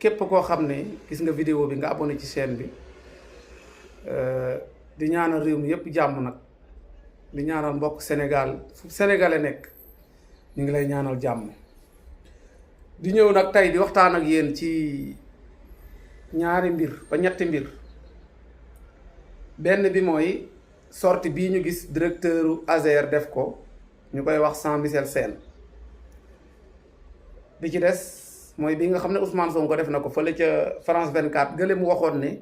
képp koo xam ne gis nga vidéo bi nga abonné ci chaîne bi di ñaanal réew mi yépp jàmm nag di ñaanal mbokk Sénégal fu sénégalais nekk ñu ngi lay ñaanal jàmm di ñëw nag tey di waxtaan ak yéen ci ñaari mbir ba ñetti mbir. benn bi mooy sortie bii ñu gis directeur ASER def ko ñu koy wax Jean Michel Sène bi ci des mooy bi nga xam ne Ousmane Sonko def na ko fële ca France 24 gële mu waxoon ne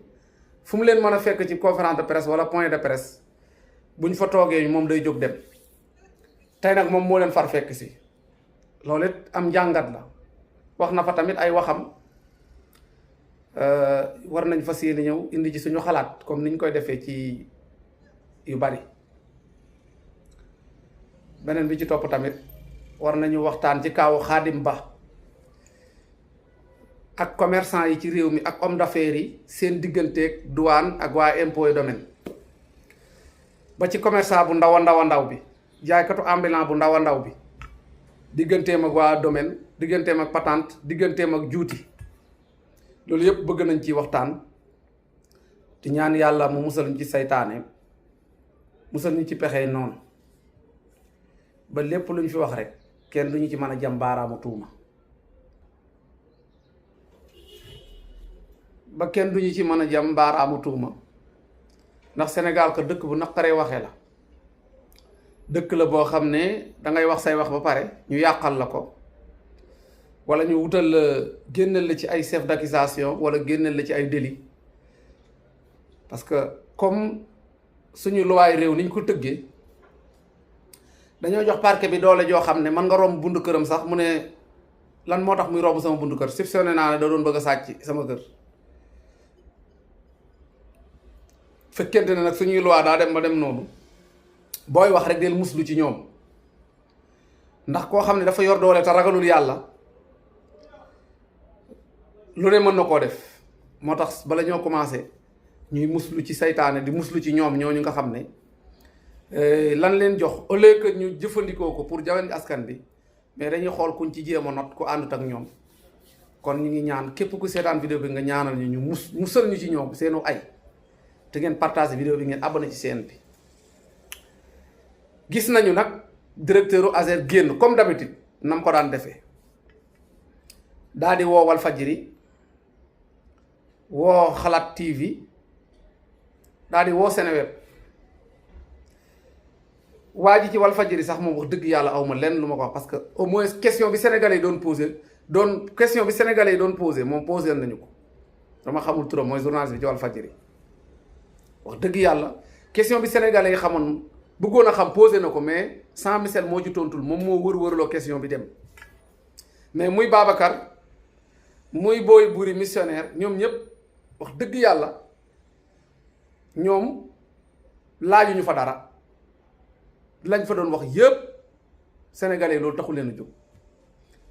fu mu leen mën a fekk ci conférence de presse wala point de presse buñ fa toogee moom day jóg dem tey nag moom moo leen far fekk si loolu it am njàngat la wax na fa tamit ay waxam war nañ fas yéene ñëw indi ci suñu xalaat comme niñ koy defee ci yu bari beneen bi ci topp tamit war nañu waxtaan ci kaawu Khadim Ba ak commerçant yi ci réew mi ak homme d'affaires yi seen digganteeg douane ak waa impôt et domaine ba ci commerçant bu ndaw a ndaw bi jaaykatu ambulant bu ndaw a ndaw bi digganteem ak waa domaine digganteem ak patente digganteem ak juuti loolu yëpp bëgg nañ ci waxtaan di ñaan yàlla mu musal ñu ci saytaane musal ñu ci pexey noonu ba lépp lu ñu fi wax rek kenn du ñu ci mën a jam baaraamu tuuma ba kenn du ñu ci mën a jam baaraamu tuuma ndax Sénégal ko dëkk bu naqaree waxee la dëkk la boo xam ne dangay wax say wax ba pare ñu yàqal la ko wala ñu wutal la génneel la ci ay chef d'accusation wala génneel la ci ay délit parce que comme suñu luwaay réew niñ ko tëggee dañoo jox parquet bi doole joo xam ne man nga romb buntu këram sax mu ne lan moo tax muy romb sama buntu kër soupçonné naa ne da doon bëgg a sàcc sama kër fekkente ne nag suñuy luwaa daa dem ba dem noonu booy wax rek del muslu ci ñoom ndax koo xam ne dafa yor doole te ragalul yàlla lu ne mën na koo def moo tax bala ñoo commencé ñuy muslu ci saytaane di muslu ci ñoom ñooñu nga xam ne lan leen jox au lieu que ñu jëfandikoo ko pour jawen askan bi mais dañuy xool kuñ ci jéem a not ku àndut ak ñoom kon ñu ngi ñaan képp ku seetaan vidéo bi nga ñaanal ñu musal ñu ci ñoom seenu ay te ngeen partagé vidéo bi ngeen abonné ci chaîne bi. gis nañu nag directeur ASER génn comme d'habitude nam ko daan defee daa di woo Walfadjri woo Xalaat TV daal di woo Seneweb waa ji ci Walfadjri sax moom wax dëgg yàlla awma lenn lu ma ko wax parce que au moins question bi sénégalais yi doon posé moom posé nañu ko dama xamul turam mooy journaliste bi ci Walfadjri wax dëgg yàlla question bi sénégalais yi xamoon bëggoon a xam posé na ko mais Jean Michel moo ci tontul moom moo wër-wërloo question bi dem mais muy Babacar muy Boy Buri missionnaire ñoom ñëpp wax dëgg yàlla ñoom laajuñu fa dara lañ fa doon wax yëpp sénégalais loolu taxul leen a jóg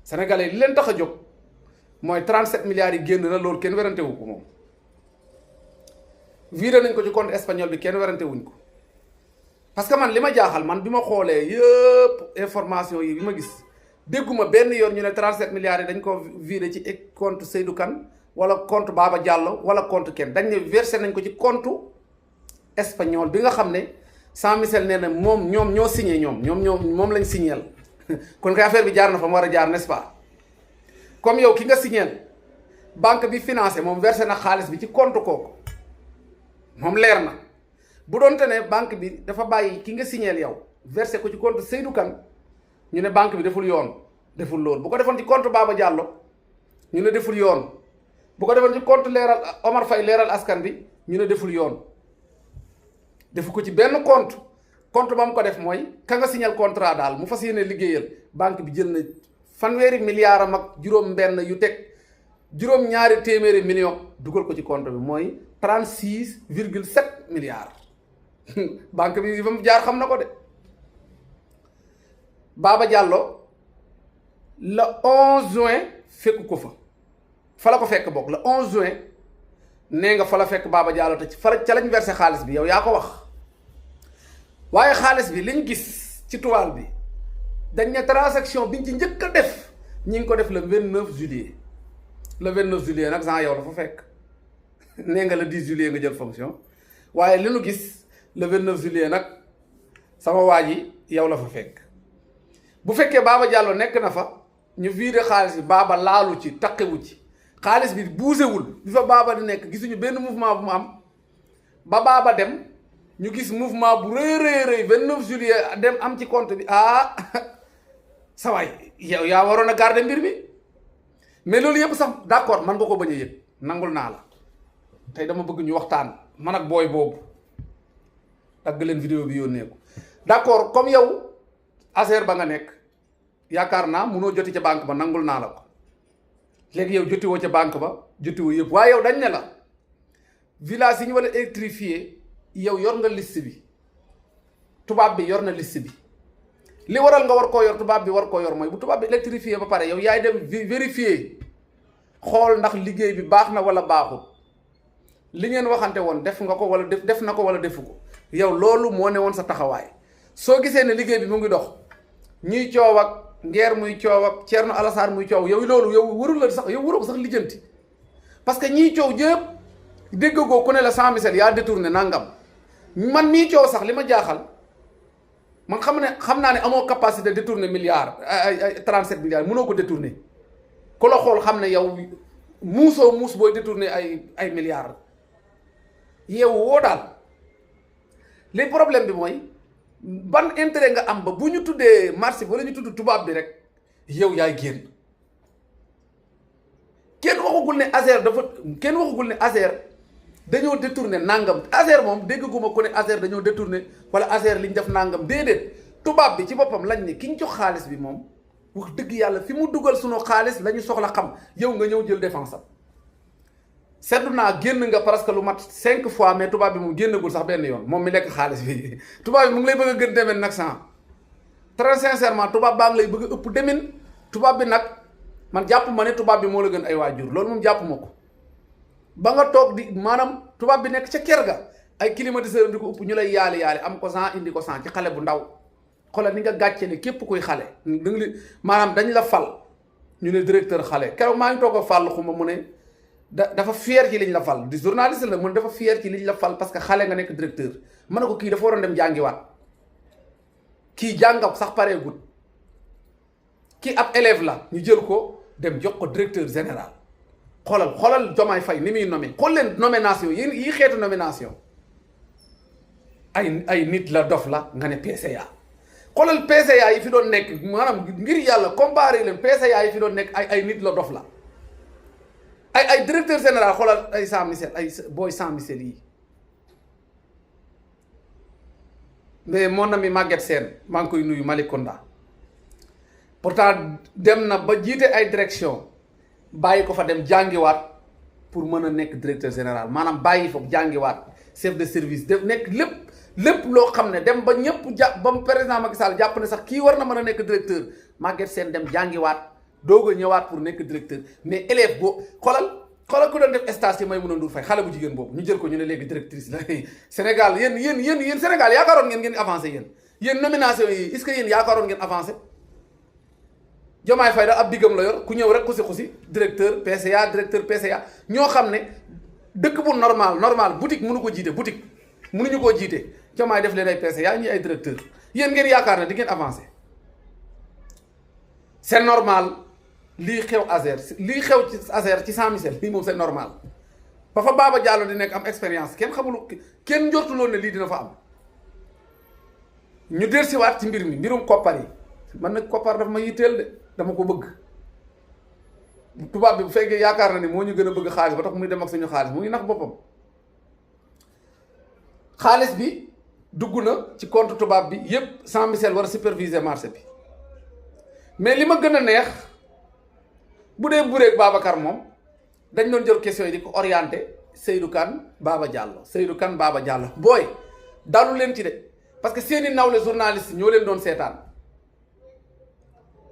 sénégalais li leen tax a jóg mooy 37 milliards yi génn na loolu kenn werante wu ko moom viré nañ ko ci compte espagnol bi kenn werante wuñ ko parce que man li ma jaaxal man bi ma xoolee yëpp information yi bi ma gis dégguma benn yoon ñu ne 37 milliards yi dañ ko viré ci compte Seydou Kane wala compte Baba Diallo wala compte kenn dañ ne versé nañ ko ci compte espagnol bi nga xam ne Jean Michel nee na moom ñoom ñoo signé moom lañ signéel kon kay affaire bi jaar na fa mu war a jaar n'est-ce pas comme yow ki nga signéel banque bi financé moom versé na xaalis bi ci compte kooku moom leer na bu doonte ne banque bi dafa bàyyi ki nga signéel yow versé ko ci compte Seydou Kane ñu ne banque bi deful yoon deful loolu bu ko defoon ci compte Baba Diallo ñu ne deful yoon bu ko defoon ci compte leeral Omar Faye leeral askan bi ñu ne deful yoon defu ko ci benn compte ba mu ko def mooy ka nga signal contrat daal mu fas yéene liggéeyal banque bi jël na fanweeri milliards am ak juróom-benn yu teg juróom-ñaari téeméeri million dugal ko ci compte bi mooy 36,7 milliards banque bi fa mu jaar xam na ko de. Baba Diallo le 11 juin fekk ko fa la ko fekk bokk le 11 juin nee nga fa la fekk Baba Diallo te fa ca lañ versé xaalis bi yow yaa ko wax waaye xaalis bi liñ gis ci toile bi dañ ne transaction biñ ci njëkk a def ñi ngi ko def le 29 juillet le 29 juillet nag Jean yow la fa fekk nee nga le 10 juillet nga jël fonction waaye li nu gis le 29 juillet nag sama waa ji yow la fa fekk. bu fekkee Baba Diallo nekk na fa ñu viré xaalis bi Baba laalu ci taqewu ci xaalis bi buusewul bi fa Baba di nekk gisuñu benn mouvement bu mu am ba Baba dem ñu gis mouvement bu rëy 29 juillet dem am ci compte bi sa waay yow yaa waroon a garder mbir mi mais loolu yëpp sax d'accord man nga ko bañ a yëg nangul naa la tey dama bëgg ñu waxtaan man ak booy boobu dagg leen vidéo bi yónnee ko d'accord comme yow Azer ba nga nekk yaakaar naa munoo joti ca banque ba nangul naa la ko léegi yow jotiwoo ca banque ba jotiwoo yëpp waaye yow dañ ne la village yi ñu war a électrifier yow yor nga liste bi tubaab bi yor na liste bi li waral nga war koo yor tubaab bi war koo yor mooy bu tubaab bi électrifié ba pare yow yaay dem vérifier xool ndax liggéey bi baax na wala baaxul li ngeen waxante woon def nga ko wala def na ko wala defu ko yow loolu moo ne woon sa taxawaay soo gisee ne liggéey bi mu ngi dox ñuy coow ak Nguer muy coow ak Thierno Alassane muy coow yow loolu yow warul la sax yow waroo ko sax lijjanti parce que ñiy coow jëpp dégg goo ku ne la 100 000 yaa détourné nangam man mii coow sax li ma jaaxal man xam naa ne amoo capacité détourner milliards ay 37 milliards mënoo ko détourner ku la xool xam ne yow muusoo muus booy détourner ay milliards yow woo daal li problème bi mooy ban intérêt nga am ba bu ñu tuddee marché bi wala ñu tudd tubaab bi rek yow yaay génn kenn waxagul ne Azer dañoo détourné nangam Azer moom dégguma ku ne Azer dañoo détourné wala Azer li ñu def nangam déedéet tubaab bi ci boppam lañ ne ki ñu jox xaalis bi moom wax dëgg yàlla fi mu dugal sunu xaalis la ñu soxla xam yow nga ñëw jël défense am seetlu naa génn nga presque lu mat 5 fois mais tubaab bi moom génnagul sax benn yoon moom mi lekk xaalis bi tubaab bi mu ngi lay bëgg a gën demen nag sans très sincèrement tubaab baa ngi lay bëgg a ëpp demin tubaab bi nag man jàpp ma ne tubaab bi moo la gën ay waajur loolu moom jàpp ma ko ba nga toog di maanaam tubaab bi nekk ca kër ga ay climatiseur di ko ëpp ñu lay yaali am ko sans indi ko sans ci xale bu ndaw xoolal ni nga gàcce ne képp kuy xale da nga maanaam dañ la fal ñu ne directeur xale keroog maa ngi toog a fàll xuma mu ne dafa fier ci liñ la fal di journaliste la mu ne dafa fier ci liñ la fal parce que xale nga nekk directeur ma ne ko kii dafa waroon dem jàngiwaat kii jàngam sax pareegut kii ab élève la ñu jël ko dem jox ko directeur général xoolal Diomaye Faye ni muy nommé xool leen nomination yi xeetu nomination ay nit la dof la nga ne PCA xoolal PCA yi fi doon nekk maanaam ngir yàlla comparé leen PCA yi fi doon nekk ay nit la dof la ay directeur général xoolal ay Jean Michel ay booy Jean Michel yi mais mon ami Maguette Sène maa ngi koy nuyu Malikonda pourtant dem na ba jiite ay direction bàyyi ko fa dem jàngiwaat pour mën a nekk directeur général maanaam bàyyi fa jàngiwaat chef de service def nekk lépp loo xam ne dem ba ñëpp jàpp ba président Macky Sall jàpp ne sax kii war na mën a nekk directeur Maguette Sène dem jàngiwaat doog a ñëwaat pour nekk directeur mais élève boo xoolal ku doon def stage yi may mën a ndur fay xale bu jigéen boobu ñu jël ko ñu ne léegi directrice la Sénégal yéen Sénégal yaakaaroon ngeen avancé yéen nomination yi est-ce que yéen yaakaaroon ngeen avancé Diomaye Faye da ab diggam la yor ku ñëw rek xusi directeur PCA ñoo xam ne dëkk bu normal boutique mënu ko jiite boutique mënuñu koo jiite Diomaye def leen ay PCA ñi ay directeur yéen ngeen yaakaar ne di ngeen avancé c'est normal lii xew ci Azer ci Jean Michel lii moom c'est normal ba fa Baba Diallo di nekk am expérience kenn njortuloon ne lii dina fa am ñu dellusiwaat ci mbirum koppar yi man nag koppar dafa ma yitteel de dama ko bëgg tubaab bi bu fekkee yaakaar na ni moo ñu gën a bëgg xaalis ba tax muy dem ak suñu xaalis mu ngi nax boppam xaalis bi dugg na ci compte tubaab bi yépp Jean Michel war a superviser marché bi mais li ma gën a neex bu dee bureeg Babacar moom dañ doon jël question yi di ko orienté Seydou Kane Baba Diallo booy dalu leen ci de parce que seeni nawle journaliste ñoo leen doon seetaan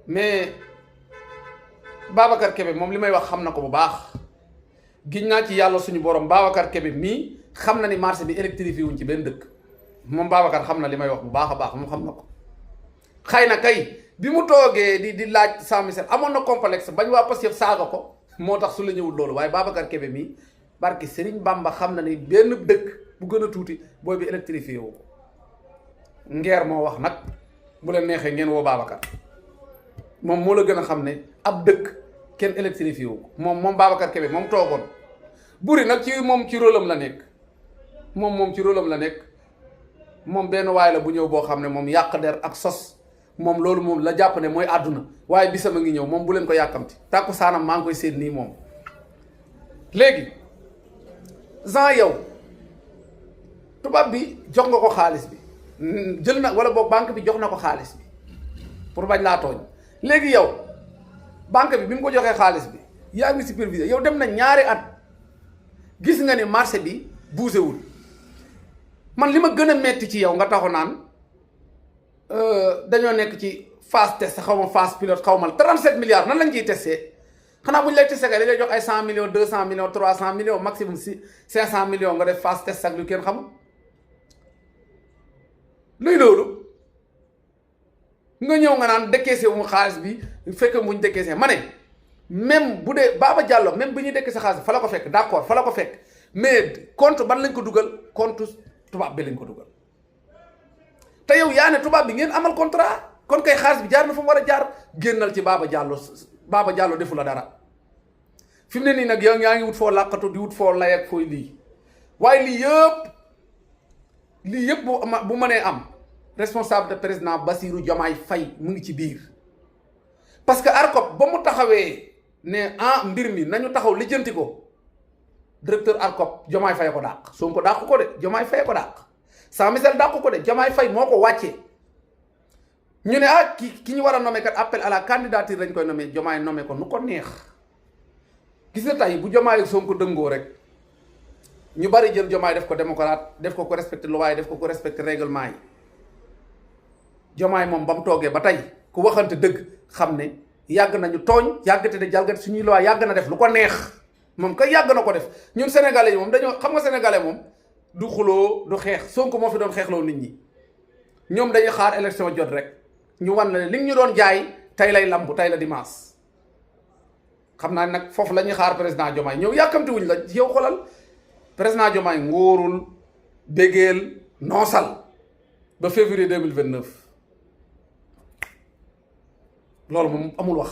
mais Babacar Kébé moom li may wax xam na ko bu baax giñ naa ci yàlla suñu borom Babacar Kébé mii xam na ni marché bi électrifié wuñ ci benn dëkk moom Babacar xam na li may wax bu baax a baax moom xam na ko xëy na kay bi mu toogee di laaj Jean Michel amoon na complexe bañ waa Pastef saaga ko moo tax su la ñëwul loolu waaye Babacar Kébé mi barki Serigne Bamba xam na ni benn dëkk bu gën a tuuti booy bi électrifié wu ko ngeer moo wax nag bu leen neexee ngeen woo Babacar moom moo la gën a xam ne ab dëkk kenn électrifié wu ko moom Babacar Kébé moom toogoon buri nag ci moom ci rôle am la nekk moom ci rôle am la nekk moom benn waay la bu ñëw boo xam ne moom yàq der ak sos moom loolu moom la jàpp ne mooy àdduna waaye bisam a ngi ñëw moom bu leen ko yàkkamti tàkku saanam maa ngi koy séen nii moom léegi Jean yow tubaab bi jox nga ko xaalis bi jël na wala boog banque bi jox na ko xaalis bi pour bañ laa tooñ léegi yow banque bi mu ko joxee xaalis bi yaa ngi supervisé yow dem na ñaari at gis nga ni marché bi bougé wul man li ma gën a metti ci yow nga taxu naan dañoo nekk ci phase test xaw ma phase pilote xaw ma 37 milliards nan lañ ciy testé xanaa bu ñu lay testé kay dañ lay jox ay 100 millions 200 millions 300 millions maximum si 500 millions nga def phase test ak lu kenn xamul luy loolu nga ñëw nga naan décaissé wu xaalis bi fekk muñ décaissé ma ne même bu dee Baba Diallo même bi ñuy décaissé xaalis bi fa la ko fekk d'accord fa la ko fekk mais compte ban lañ ko dugal compte tubaab bi lañ ko dugal te yow yaa ne tubaab bi ngeen amal contrat kon kay xaalis bi jaar na fa mu war a jaar génnal ci Baba Diallo defu la dara fi mu ne nii nag yow yaa ngi wut foo làqatu di wut foo lay ak fooy lii waaye lii yëpp bu mënee am responsable de président Bassirou Diomaye Faye mu ngi ci biir parce que ARCOP ba mu taxawee ne mbir mi nañu taxaw lijjanti ko directeur ARCOP Diomaye Faye ko dàq Sonko dàq ko de Diomaye Faye ko dàq Jean Michel dàq ko de Diomaye Faye moo ko wàccee ñu ne ki ñu war a nommé kat appel à la candidature dañ koy nommé Diomaye nommé ko nu ko neex gis nga tey bu Diomaye ak Sonko dëngoo rek ñu bari jël Diomaye def ko démocrate def ko respecté loi yi def ko respecté règlement yi Diomaye moom ba mu toogee ba tey ku waxante dëgg xam ne yàgg nañu tooñ yàggate de jalgati suñuy loi yàgg na def lu ko neex moom kay yàgg na ko def ñun sénégalais yi moom dañoo xam nga sénégalais moom du xuloo du xeex Sonko moo fi doon xeexloo nit ñi ñoom dañuy xaar élection jot rek ñu wan na ne li ñu doon jaay tey lay lambu tey la dimanche xam naa nag foofu la ñuy xaar président Diomaye ñëw yàkkamti wuñ la yow xoolal président Diomaye ngóorul bégeel noosal ba février 2029 loolu moom amul wax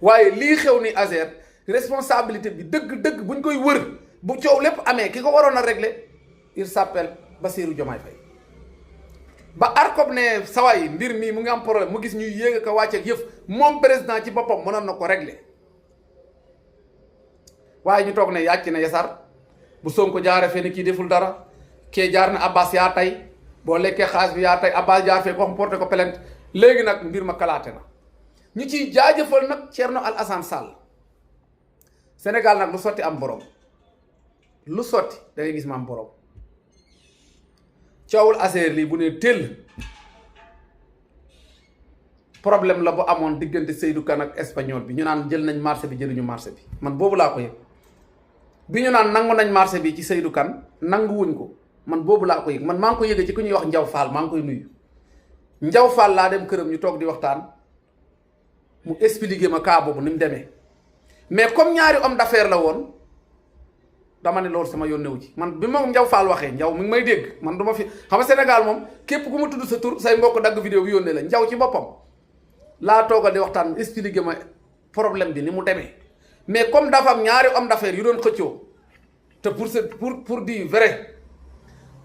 waaye lii xew ni Azer responsabilité bi dëgg-dëgg buñ koy wër bu coow lépp amee ki ko waroon a régler il s'appelle Bassirou Diomaye Faye ba ARCOP ne sawaay mbir mii mu ngi am problème mu gis ñuy yéeg ak a wàcc ak yëf moom président ci boppam mënoon na ko régler waaye ñu toog ne yàcc na yasar bu Sonko jaaree fee ni kii deful dara kee jaar na Abbas yaa tey boo lekkee xaalis bi yaa tey Abbas jaar fee ko xam porté ko plainte léegi nag mbir ma kalaate na ñu ciy jaajëfal nag Thierno Alassane Sall Sénégal nag lu sotti am borom lu sotti da ngay gis ma am borom coowul Azer lii bu ne tëll problème la bu amoon diggante Seydou Kane ak espagnol bi ñu naan jël nañ marché bi jëluñu marché bi man boobu laa ko yëg bi ñu naan nangu nañ marché bi ci Seydou Kane nangu wuñ ko man boobu laa ko yëg man maa ngi ko yëgee ci ku ñuy wax Njaw Fall maa ngi koy nuyu Njaw Fall laa dem këram ñu toog di waxtaan mu expliqué ma cas boobu ni mu demee mais comme ñaari homme d'affaires la woon dama ne loolu sama yónnewu ci man bi ma Njaw Fall waxee Njaw mi ngi may dégg man du ma fi xam nga Sénégal moom képp ku ma tudd sa tur say mbokk dagg vidéo bi yónnee la Njaw ci boppam laa toogal di waxtaan mu expliqué ma problème bi ni mu demee mais comme dafa am ñaari homme d'affaires yu doon xëccoo te pour dire vrai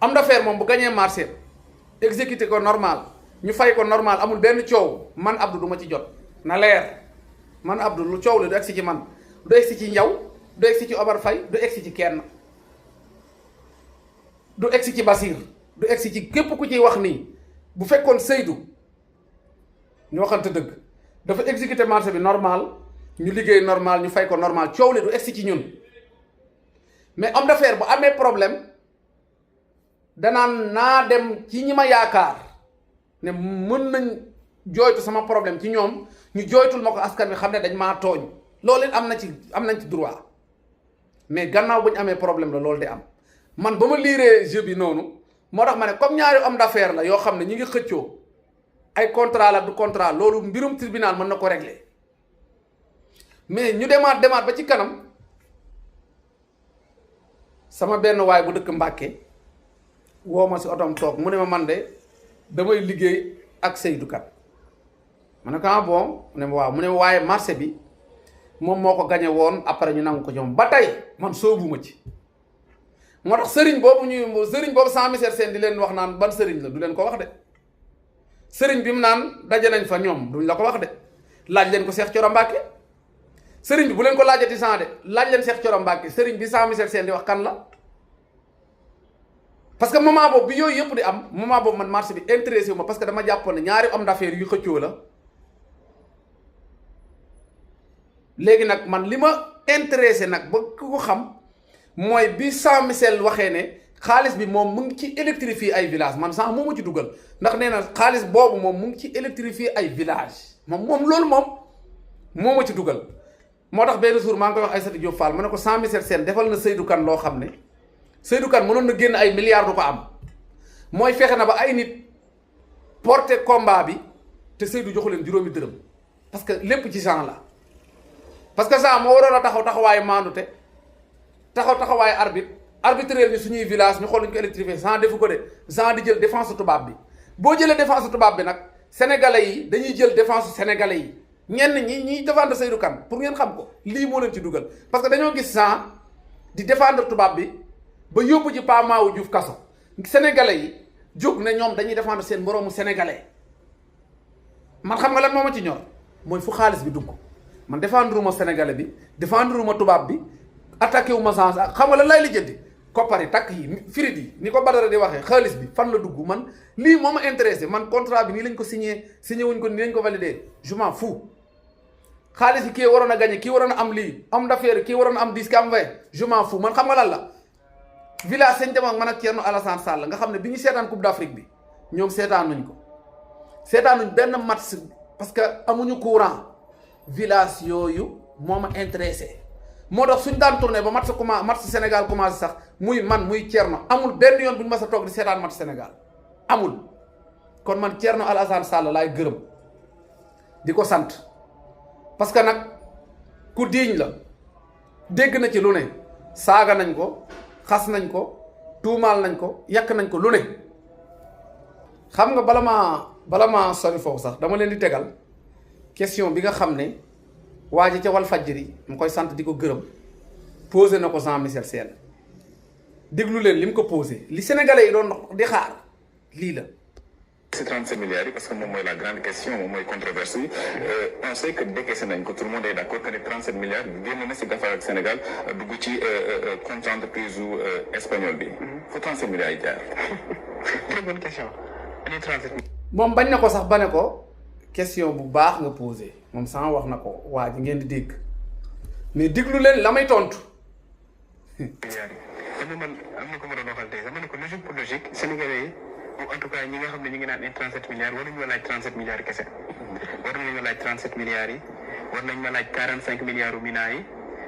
homme d'affaires moom bu gañee marché exécuté ko normal ñu fay ko normal amul benn coow man Abdou du ma ci jot na leer man Abdou lu coow la du egsi ci man du egsi ci Njaw du egsi ci Omar Faye du egsi ci kenn du egsi ci Basir du egsi ci képp ku ciy wax nii bu fekkoon Seydou ñu waxante dëgg dafa exécuté marché bi normal ñu liggéey normal ñu fay ko normal coow li du egsi ci ñun mais homme d'affaires bu amee problème danaan naa dem ci ñi ma yaakaar ne mën nañ jooytu sama problème ci ñoom ñu jooytul ma ko askan wi xam ne dañ maa tooñ loolu it am nañ ci droit mais gannaaw bu ñu amee problème la loolu di am man ba ma liiree jeu bi noonu moo tax ma ne comme ñaari homme d'affaires la yoo xam ne ñi ngi xëccoo ay contrat la du contrat loolu mbirum tribunal mën na ko régler mais ñu demaat ba ci kanam sama benn waay bu dëkk Mbàkke woo ma si otom toog mu ne ma man de damay liggéey ak Seydou Kane ma ne ko ah bon mu ne ma waaw mu ne waaye marché bi moom moo ko gañe woon après ñu nangu ko ci moom ba tey man soobuma ci. moo tax sëriñ boobu sans misère seen di leen wax naan ban sëriñ la du leen ko wax de sëriñ bi mu naan daje nañ fa ñoom duñ la ko wax de laaj leen ko Cheikh Thioro Mbacké sëriñ bi bu leen ko laajati sans de laaj leen Cheikh Thioro Mbacké sëriñ bi sans misère seen di wax kan la. parce que moment boobu bi yooyu yëpp di am moment boobu man marché bi intéressé wu ma parce que dama jàppoon ne ñaari homme d'affaires yu xëccoo la léegi nag man li ma intéressé nag ba ku ko xam. mooy bi Jean Michel waxee ne xaalis bi moom mu ngi ci électrifier ay village man sax moo ma ci dugal ndax nee na xaalis boobu moom mu ngi ci électrifier ay village moom loolu moom moo ma ci dugal moo tax benn jour maa ngi koy wax Aïssatou Diop Fall ma ne ko Jean Michel Sène defal na Seydou Kane loo xam ne Seydou Kane mënoon na génn ay milliards du ko am mooy fexe na ba ay nit porter combat bi te Seydou joxu leen juróomi dërëm parce que lépp ci Jean la parce que Jean moo waroon a taxawaayu maandute taxawaayu arbitraire ñu suñuy village ñu xool ñu ko électrifié Jean defu ko de Jean di jël défense tubaab bi boo jëlee défense tubaab bi nag sénégalais yi dañuy jël défense sénégalais yi ñenn ñi ñiy défendre Seydou Kane pour ngeen xam ko lii moo leen ci dugal parce que dañoo gis Jean di défendre tubaab bi ba yóbbu ci Pa Maawu Diouf kaso sénégalais yi jóg ne ñoom dañuy défendre seen moroomu sénégalais man xam nga lan moo ma ci ñor mooy fu xaalis bi dugg man défendre ma sénégalais bi défendre ma tubaab bi attaqué wu ma sans xam nga lan lay lijjanti koppar yi takk yi firit yi ni ko Badara di waxee xaalis bi fan la dugg man lii moo ma intéressé man contrat bi nii lañ ko signé wuñ ko nii lañ ko validé je m'en fous xaalis yi kii waroon a gagné kii waroon a am lii homme d'affaires kii waroon a am 10 ki am 20 je m'en fous man xam nga lan la village seen jamono man ak Thierno Alassane Sall nga xam ne bi ñu seetaan Coupe d'Afrique bi ñoom seetaanuñ ko seetaanuñ benn match parce que amuñu courant village yooyu moo ma intéressé moo tax suñ daan tourné ba match Sénégal commencé sax muy man muy Thierno amul benn yoon bu ñu mas a toog di seetaan match Sénégal amul kon man Thierno Alassane Sall laay gërëm di ko sant parce que nag ku diiñ la dégg na ci lu ne saaga nañ ko xas nañ ko tuumaal nañ ko yàq nañ ko lu ne xam nga bala maa sori foofu sax dama leen di tegal question bi nga xam ne waa ji ca Walfadjri mu koy sant di ko gërëm posé na ko Jean Michel Sène déglu leen li mu ko posé li sénégalais yi doon di xaar lii la. C'est 37 milliards parce que moom mooy la grande question moom mooy controverse on sait que décaissé nañ ko tout le monde est d'accord que les 37 milliards génn na si Gafar ak Sénégal dugg ci compte entreprise u espagnol bi fu 37 milliards yi jaar. Très bonne question. Les 37 milliards. moom bañ na ko sax ba ne ko question bu baax nga posé moom sama wax na ko waa ji ngeen di dégg mais déglu leen la may tontu. milliards yi man am na ko ma doon waxal tey dama ne ko logique pour logique sénégalais yi. en tout cas ñi nga xam ne ñu ngi naan ay 37 milliards war nañu ma laaj 37 milliards kese war nañu ma laaj 37 milliards yi war nañ ma laaj 45 milliards u Mina yi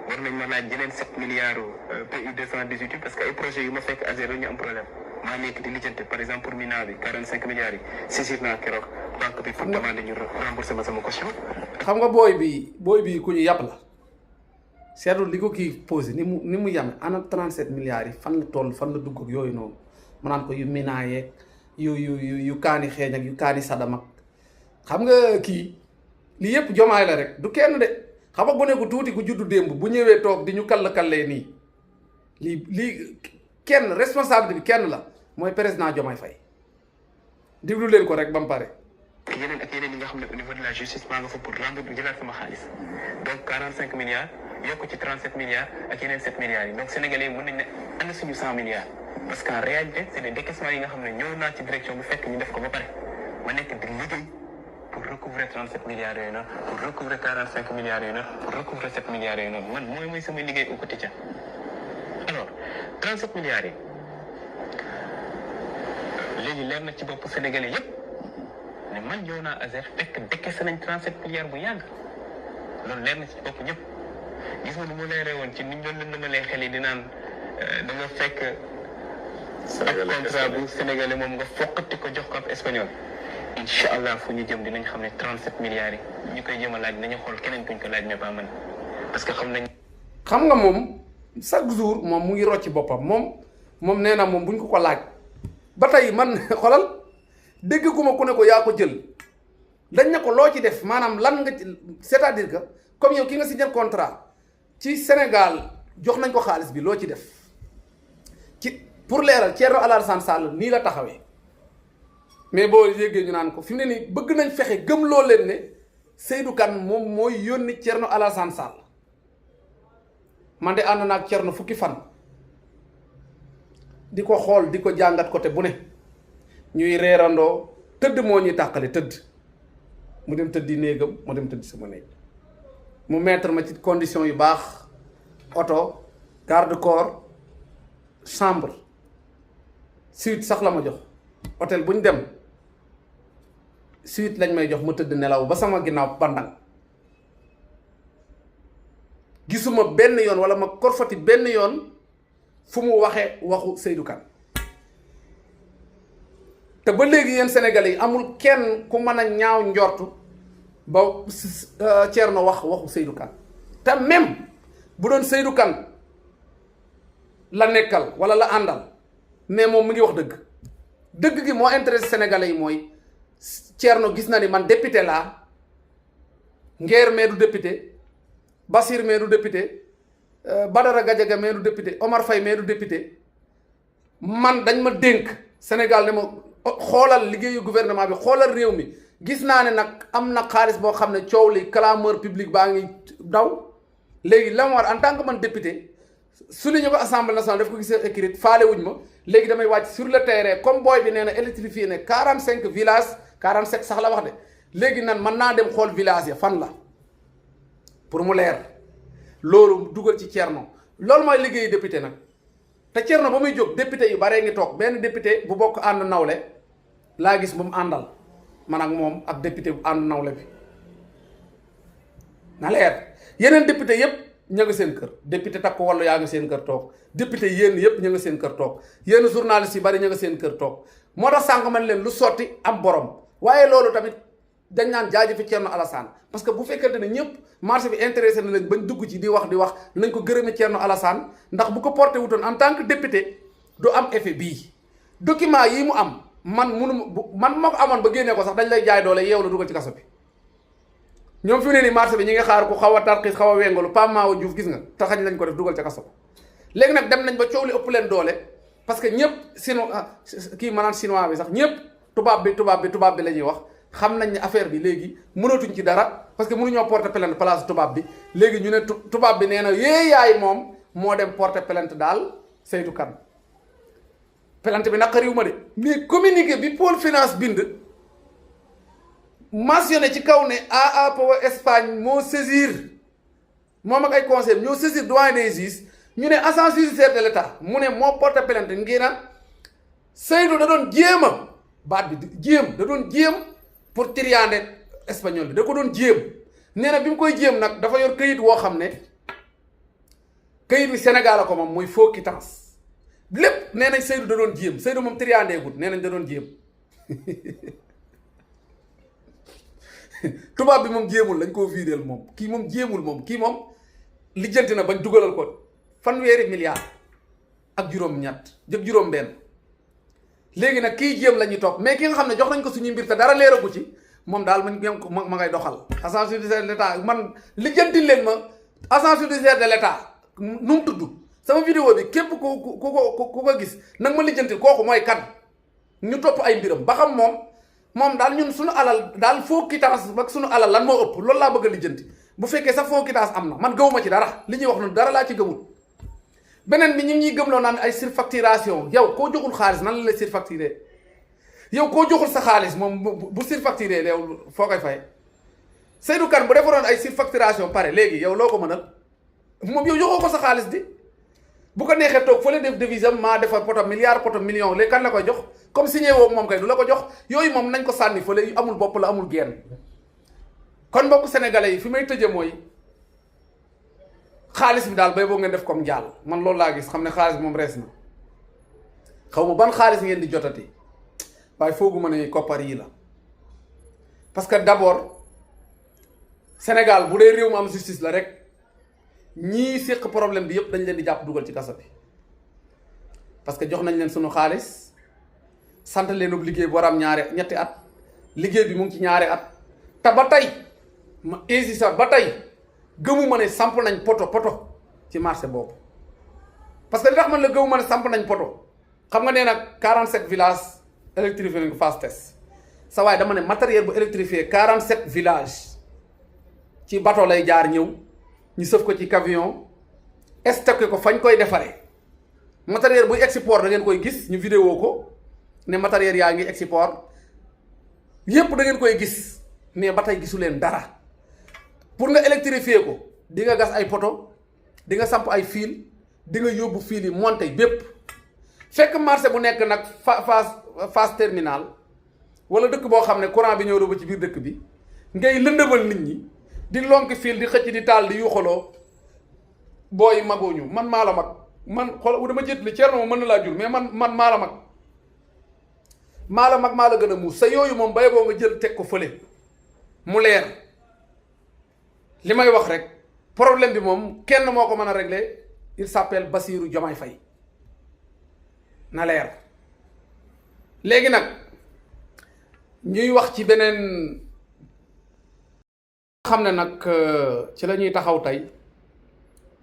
war nañ ma laaj yeneen 7 milliards u PU 218 parce que ay projets yu ma fekk à zéro ñu am problème maa nekk di lijjante par exemple pour Mina bi 45 milliards yi saisir naa keroog banque bi pour demander ñu rembourser ma sama caution. xam nga booy bi ku ñu yàpp la seetlu li ko kii posé ni mu yame ana 37 milliards yi fan la toll fan la dugg ak yooyu noonu mu naan ko yu Mina yeeg yu kaani xeeñ ak yu kaani sadam ak xam nga kii lii yëpp jomaay la rek du kenn de xam nga gone gu tuuti gu juddu démb bu ñëwee toog di ñu kall-kallee nii lii kenn responsabilité bi kenn la mooy président Diomaye Faye déglu leen ko rek ba mu pare. yeneen ak yeneen yi nga xam ne au niveau de la justice maa nga fa pour rembourser jëlaat sama xaalis donc 45 milliards yokk ci 37 milliards ak yeneen 7 milliards yi donc sénégalais yi mën nañ ne ana suñu 100 milliards. parce qu'en réalité c'est des décaissements yi nga xam ne ñëw naa ci direction bu fekk ñu def ko ba pare ma nekk di liggéey pour recouvrer 37 milliards yooyu noonu pour recouvrer 45 milliards yooyu noonu pour recouvrer 7 milliards yooyu noonu man mooy sama liggéey au quotidien alors 37 milliards yi léegi leer na ci bopp sénégalais yépp ne man ñëw naa Azer fekk décaissé nañ 37 milliards bu yàgg loolu leer na ci bopp ñëpp gis nga ni mu leeree woon ci niñ doon lëndamalee xel yi di naan da nga fekk ak contrat bu sénégalais moom nga foqati ko jox ko ab espagnol incha allah fu ñu jëm dinañ xam ne 37 milliards yi ñu koy jëm a laaj nañu xool keneen kuñ ko laaj mais pas man parce que xam nga moom chaque jour moom mu ngi rocci boppam moom nee na moom buñ ko laaj ba tey man xolal dégg gu ma ku ne ko yaa ko jël dañ ne ko loo ci def maanaam lan nga c'est-à-dire que comme yow ki nga signé contrat ci Sénégal jox nañ ko xaalis bi loo ci def ci pour leeral Thierno Alassane Sall nii la taxawee mais boo yéegee ñu naan ko fi mu ne nii bëgg nañ fexe gëm loo leen ne Seydou Kane moom mooy yónni Thierno Alassane Sall man de ànd naag Thierno fukki fan di ko xool di ko jàngat côté bu ne ñuy reerandoo tëdd moo ñuy tàqale tëdd mu dem tëddi néegam mu dem tëddi sama néeg mu mettre ma ci condition yu baax oto garde corps chambre suite sax la ma jox hôtel bu ñu dem suite lañ may jox ma tëdd nelaw ba sama ginnaaw bandang gisuma benn yoon wala ma korfati benn yoon fu mu waxee waxu Seydou Kane te ba léegi yéen Sénégalais yi amul kenn ku mën a ñaaw njortu ba Thierno wax waxu Seydou Kane te même bu doon Seydou Kane la nekkal wala la àndal mais moom mu ngi wax dëgg gi moo intéressé Sénégalais yi mooy Thierno gis na ni man député laa Nguer mais du député Bassir mais du député Badara Gadiaga mais du député Omar Faye mais du député man dañ ma dénk Sénégal ne ma xoolal liggéeyu gouvernement bi xoolal réew mi gis naa ne nag am na xaalis boo xam ne coow li clameur public baa ngi daw léegi la ma war en tant que man député souligné ko assemblée nationale daf ko gisee écrit faale wuñ ma léegi damay wàcc sur le terrain comme booy bi nee na électrifié ne 45 villages 47 sax la wax de léegi nan mën naa dem xool village ya fan la pour mu leer loolu dugal ci Thierno loolu mooy liggéeyu député nag te Thierno ba muy jóg député yu baree ngi toog benn député bu bokk ànd nawle laa gis bu mu àndal man ak moom ak député bu ànd nawle bi na leer yeneen député yépp ña nga seen kër député Takku Wallu yaa nga seen kër toog député yéen yépp ña nga seen kër toog yéen journalistes yi bari ña nga seen kër toog moo tax sànq man leen lu sotti am borom waaye loolu tamit dañ naan jaajëfi Thierno Alassane parce que bu fekkente ne ñëpp marché bi intéressé na leen bañ dugg ci di wax nañ ko gërëme Thierno Alassane ndax bu ko porté wutoon en tant que député du am effet bii document yi mu am man ma ko amoon ba génnee ko sax dañ lay jaay doole yeew la dugal ci kaso bi ñoom fi mu ne nii marché bi ñi nga xaar ku xaw a tarxiis xaw a wengalu Pape Mahawa Diouf gis nga taxañ lañ ko def dugal ca kaso léegi nag dem nañ ba coow li ëpp leen doole parce que ñëpp chinois bi sax ñëpp tubaab bi la ñuy wax xam nañ ne affaire bi léegi mënatuñ ci dara parce que mënuñoo porter plainte place tubaab bi léegi ñu ne tubaab bi nee na yaay moom moo dem porter plainte daal Seydou Kane plainte bi naqariw ma de mais communiqué bi Pôle Finance bind mentionné ci kaw ne AAPO Espagne moo saisir moom ak ay conseil ñoo saisir doyen des juges ñu ne agence judiciaire de l'État mu ne moo porter plainte ngir na Seydou da doon jéem a baat bi da doon jéem pour triande espagnol bi da ko doon jéem nee na bi mu koy jéem nag dafa yor këyit woo xam ne këyit bi Sénégal la ko moom muy faux quittance lépp nee nañ Seydou da doon jéem Seydou moom triande gud nee nañ da doon jéem tubaab bi moom jéemul lañ koo vidéel moom kii moom jéemul moom kii moom lijjanti na bañ dugalal ko fanweeri milliards ak juróom benn léegi nag kii jéem la ñuy topp mais ki nga xam ne jox nañ ko suñuy mbir te dara leeragu ci moom daal ma ngay doxal agence judiciaire de l'État man lijjanti leen ma agence judiciaire de l'État nu mu tudd sama vidéo bi képp ku ko gis nag ma lijjanti kooku mooy kan ñu topp ay mbiram ba xam moom daal ñun suñu alal daal faux quittance ak suñu alal lan moo ëpp loolu laa bëgg a lijjanti bu fekkee sax faux quittance am na man gëwuma ci dara li ñuy wax noonu dara laa ci gëmul beneen bi ñu ngi ñuy gëmloo naan ay surfacturation yow koo joxul xaalis nan la lay surfacturé yow koo joxul sa xaalis moom bu surfacturé yow foo koy fay Seydou Kane bu defaroon ay surfacturation pare léegi yow loo ko mënal moom yow joxoo ko sa xaalis di bu ko neexee toog fële def devise am maa defar poto milliard poto million léegi kan la koy jox comme signé woo moom kay du la ko jox yooyu moom nañ ko sànni fële yu amul bopp la amul genn kon mbokk sénégalais yi fi may tëje mooy xaalis bi daal bay boo ngeen def comme njaal man loolu laa gis xam ne xaalis bi moom rees na xaw ma ban xaalis ngeen di jotati waaye fooguma ne koppar yi la parce que d'abord Sénégal bu dee réew mu am justice la rek ñii séq problème bi yëpp dañ leen di jàpp dugal ci kaso bi parce que jox nañ leen sunu xaalis sant leen liggéey bu war am ñetti at liggéey bi mu ngi ci ñaari at te ba tey ma insiste ba tey gëmuma ne samp nañ poto ci marché boobu parce que li tax man la gëmuma ne samp nañ poto xam nga nee nag 47 villages électrifié nañ ko phase test sa waaye dama ne matériel bu électrifié 47 villages ci bateau lay jaar ñëw ñu sëf ko ci camion stocké ko fañ koy defaree matériel buy export da ngeen koy gis ñu vidéo ko ne matériel yaa ngi export yépp da ngeen koy gis mais ba tey gisu leen dara pour nga électrifier ko di nga gas ay poto di nga samp ay fil di nga yóbbu fil yi monté bépp fekk marché bu nekk nag phase terminale wala dëkk boo xam ne courant bi ñëw ba ci biir dëkk bi ngay lëndëmal nit ñi di lonki fil di xëcc di taal di yuuxaloo booy magooñu man maa la mag man xool dama jét li Thierno moom mën na laa jur mais man maa la mag maa la gën a muus sa yooyu moom bay boo nga jël teg ko fële mu leer li may wax rek problème bi moom kenn moo ko mën a régler il s'appelle Bassirou Diomaye Faye na leer léegi nag ñuy wax ci beneen xam ne nag ci la ñuy taxaw tey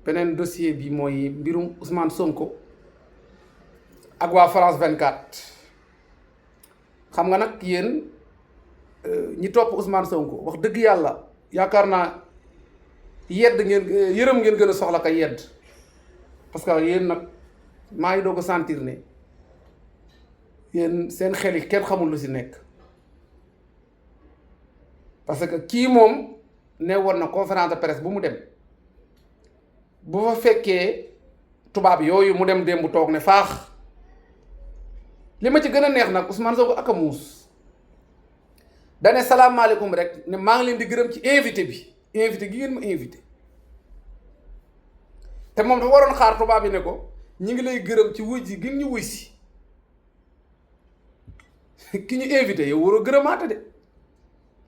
beneen dossier bi mooy mbirum Ousmane Sonko ak waa France 24 xam nga nag yéen ñi topp Ousmane Sonko wax dëgg yàlla yaakaar naa yedd ngeen yërëm ngeen gën a soxla ka yedd parce que yéen nag maa ngi doog a sentir ne yéen seen xel yi kenn xamul lu si nekk parce que kii moom ne woon na conférence de presse bu mu dem bu fa fekkee tubaab yooyu mu dem démb toog ne faax li ma ci gën a neex nag Ousmane Sonko ak a muus dane salaamaaleykum rek ne maa ngi leen di gërëm ci invité bi invité gi ngeen ma invité te moom dafa waroon xaar tubaab yi ne ko ñi ngi lay gërëm ci wuy ji gi ñu wuy si ki ñu invité yow waroo gërëmaate de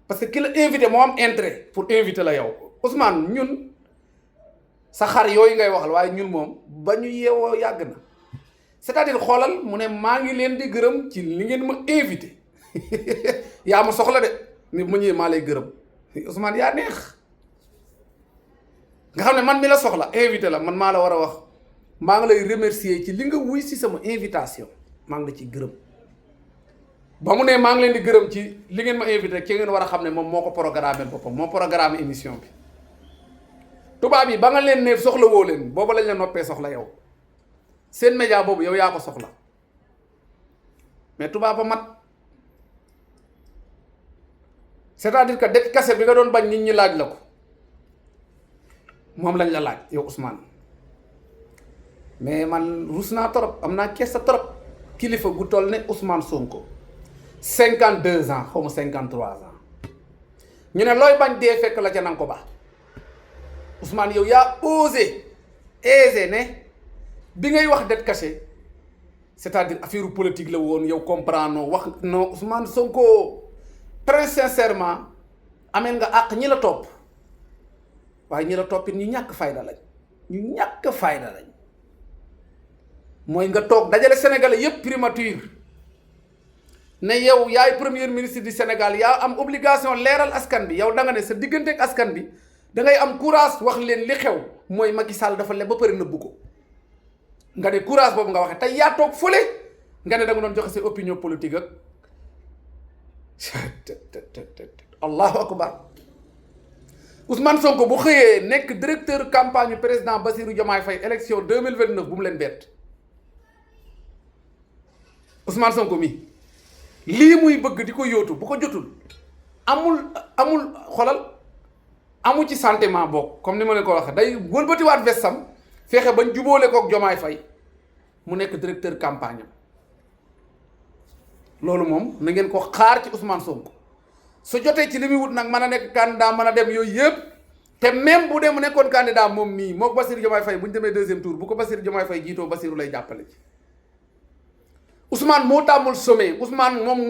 parce que ki la invité moo am intérêt pour invité la yow Ousmane ñun sa xar yooyu ngay waxal waaye ñun moom ba ñu yeewoo yàgg na c'est-à-dire xoolal mu ne maa ngi leen di gërëm ci li ngeen ma invité yaa ma soxla de ni ma ñëwee maa lay gërëm Ousmane yaa neex nga xam ne man mi la soxla invité la man maa la war a wax maa ngi lay remercier ci li nga wuy si sama invitation maa ngi la ciy gërëm ba mu ne maa ngi leen di gërëm ci li ngeen ma invité ki ngeen war a xam ne moom moo ko programmé boppam moo programmé émission bi tubaab yi ba nga leen ne soxla woo leen booba lañ la noppee soxla yow seen média boobu yow yaa ko soxla mais tubaab ba mat c'est-à-dire que det kase bi nga doon bañ nit ñi laaj la ko moom lañ la laaj yow Ousmane mais man rus naa trop am naa kees sa trop kilifa gu toll ne Ousmane Sonko 52 ans xaw ma 53 ans ñu ne looy bañ dee fekk la ca nanga ko ba Ousmane yow yaa osé ne bi ngay wax det caché c'est-à-dire affaire politique la woon yow comprendre wax non Ousmane Sonko très sincèrement ameen nga àq ñi la topp waaye ñi la toppit ñu ñàkk fayda lañ mooy nga toog dajale sénégalais yépp primature ne yow yaay premier ministre du Sénégal yaa am obligation leeral askan bi yow da nga ne sa diggante ak askan bi da ngay am courage wax leen li xew mooy Macky Sall dafa leb ba pare nëbbu ko nga ne courage boobu nga waxee tey yaa toog fële nga ne da nga doon joxe sa opinion politique ak allahu akbar Ousmane Sonko bu xëyee nekk directeur campagne président Bassirou Diomaye Faye élection 2029 bu mu leen bett Ousmane Sonko mi lii muy bëgg di ko yóotu bu ko jotul amul xolal amu ci sentiment bokk comme ni ma leen ko waxee day wëlbatiwaat vestam fexe bañ jubóole kook Diomaye Faye mu nekk directeur campagne am loolu moom na ngeen ko xaar ci Ousmane Sonko su jotee ci li muy wut nag mën a nekk candidat mën a dem yooyu yëpp te même bu dee mu nekkoon candidat moom mii moo Bassirou Diomaye Faye bu ñu demee deuxième tour bu ko Bassirou Diomaye Faye jiitoo Bassirou lay jàppale ci Ousmane moo tàmmul sommet Ousmane moom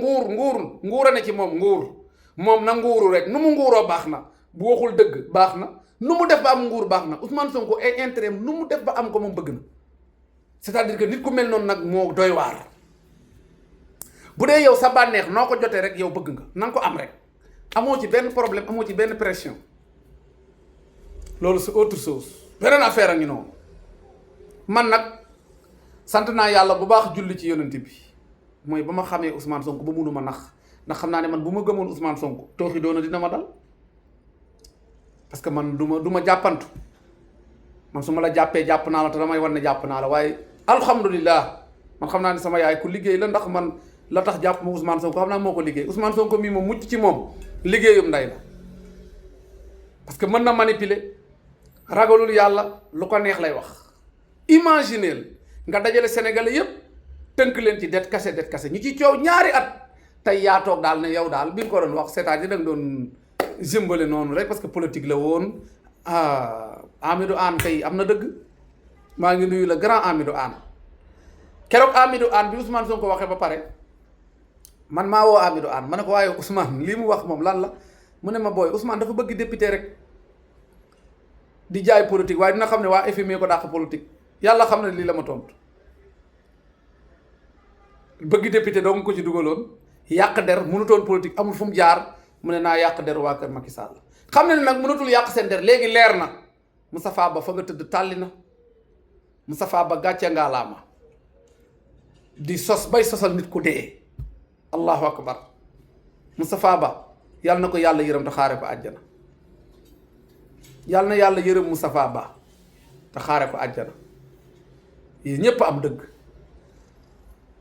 nguur a ne ci moom nguur moom na nguuru rek nu mu nguuroo baax na bu waxul dëgg baax na nu mu def ba am nguur baax na Ousmane Sonko ay intérêt nu mu def ba am ko moom bëgg na c'est-à-dire que nit ku mel noonu nag moo doy waar. bu dee yow sa bànneex noo ko jotee rek yow bëgg nga na nga ko am rek amoo ci benn problème amoo ci benn pression loolu c'est autre chose beneen affaire a ngi noonu. man nag sant naa yàlla bu baax julli ci yonent bi mooy ba ma xamee Ousmane Sonko ba munuma ndax xam naa ne man bu ma gëmoon Ousmane Sonko tooxi doona dina ma dal parce que man du ma jàppantu man su ma la jàppee jàpp naa la te damay wan ne jàpp naa la waaye alhamdulilah man xam naa ne sama yaay ku liggéey la ndax man la tax jàpp ma Ousmane Sonko xam naa moo ko liggéey Ousmane Sonko mii moom mucc ci moom liggéeyum nday la parce que mën na manipuler ragalul yàlla lu ko neex lay wax. imagineel nga dajale sénégalais yépp tënk leen ci det kase ñi ci coow ñaari at tey yaa toog daal ne yow daal bi nga ko doon wax c'est-à-dire da nga doon jëmbale noonu rek parce que politique la woon Amidou Anne tey am na dëgg maa ngi nuyu la grand Amidou Anne keroog Amidou Anne bi Ousmane Sonko waxee ba pare man maa woo Amidou Anne ma ne ko waaye Ousmane lii mu wax moom lan la mu ne ma booy Ousmane dafa bëgg député rek di jaay politique waaye dina xam ne waa FMI ko dàq politique yàlla xam ne lii la ma tontu bëgg député doo nga ko ci dugaloon yàq der mënutoon politique amul fu mu jaar mu ne naa yàq der waa kër Macky Sall xam ne nag mënatul yàq seen der léegi leer na Moustapha Ba fa nga tëdd tàlli na Moustapha Ba gàcce ngaa laama di sos bay sosal nit ku dee allahu akbar Moustapha Ba yàlla na ko yàlla yërëm te xaare ko àjjana yàlla na yàlla yërëm Moustapha Ba te xaare ko àjjana yéen ñépp am dëgg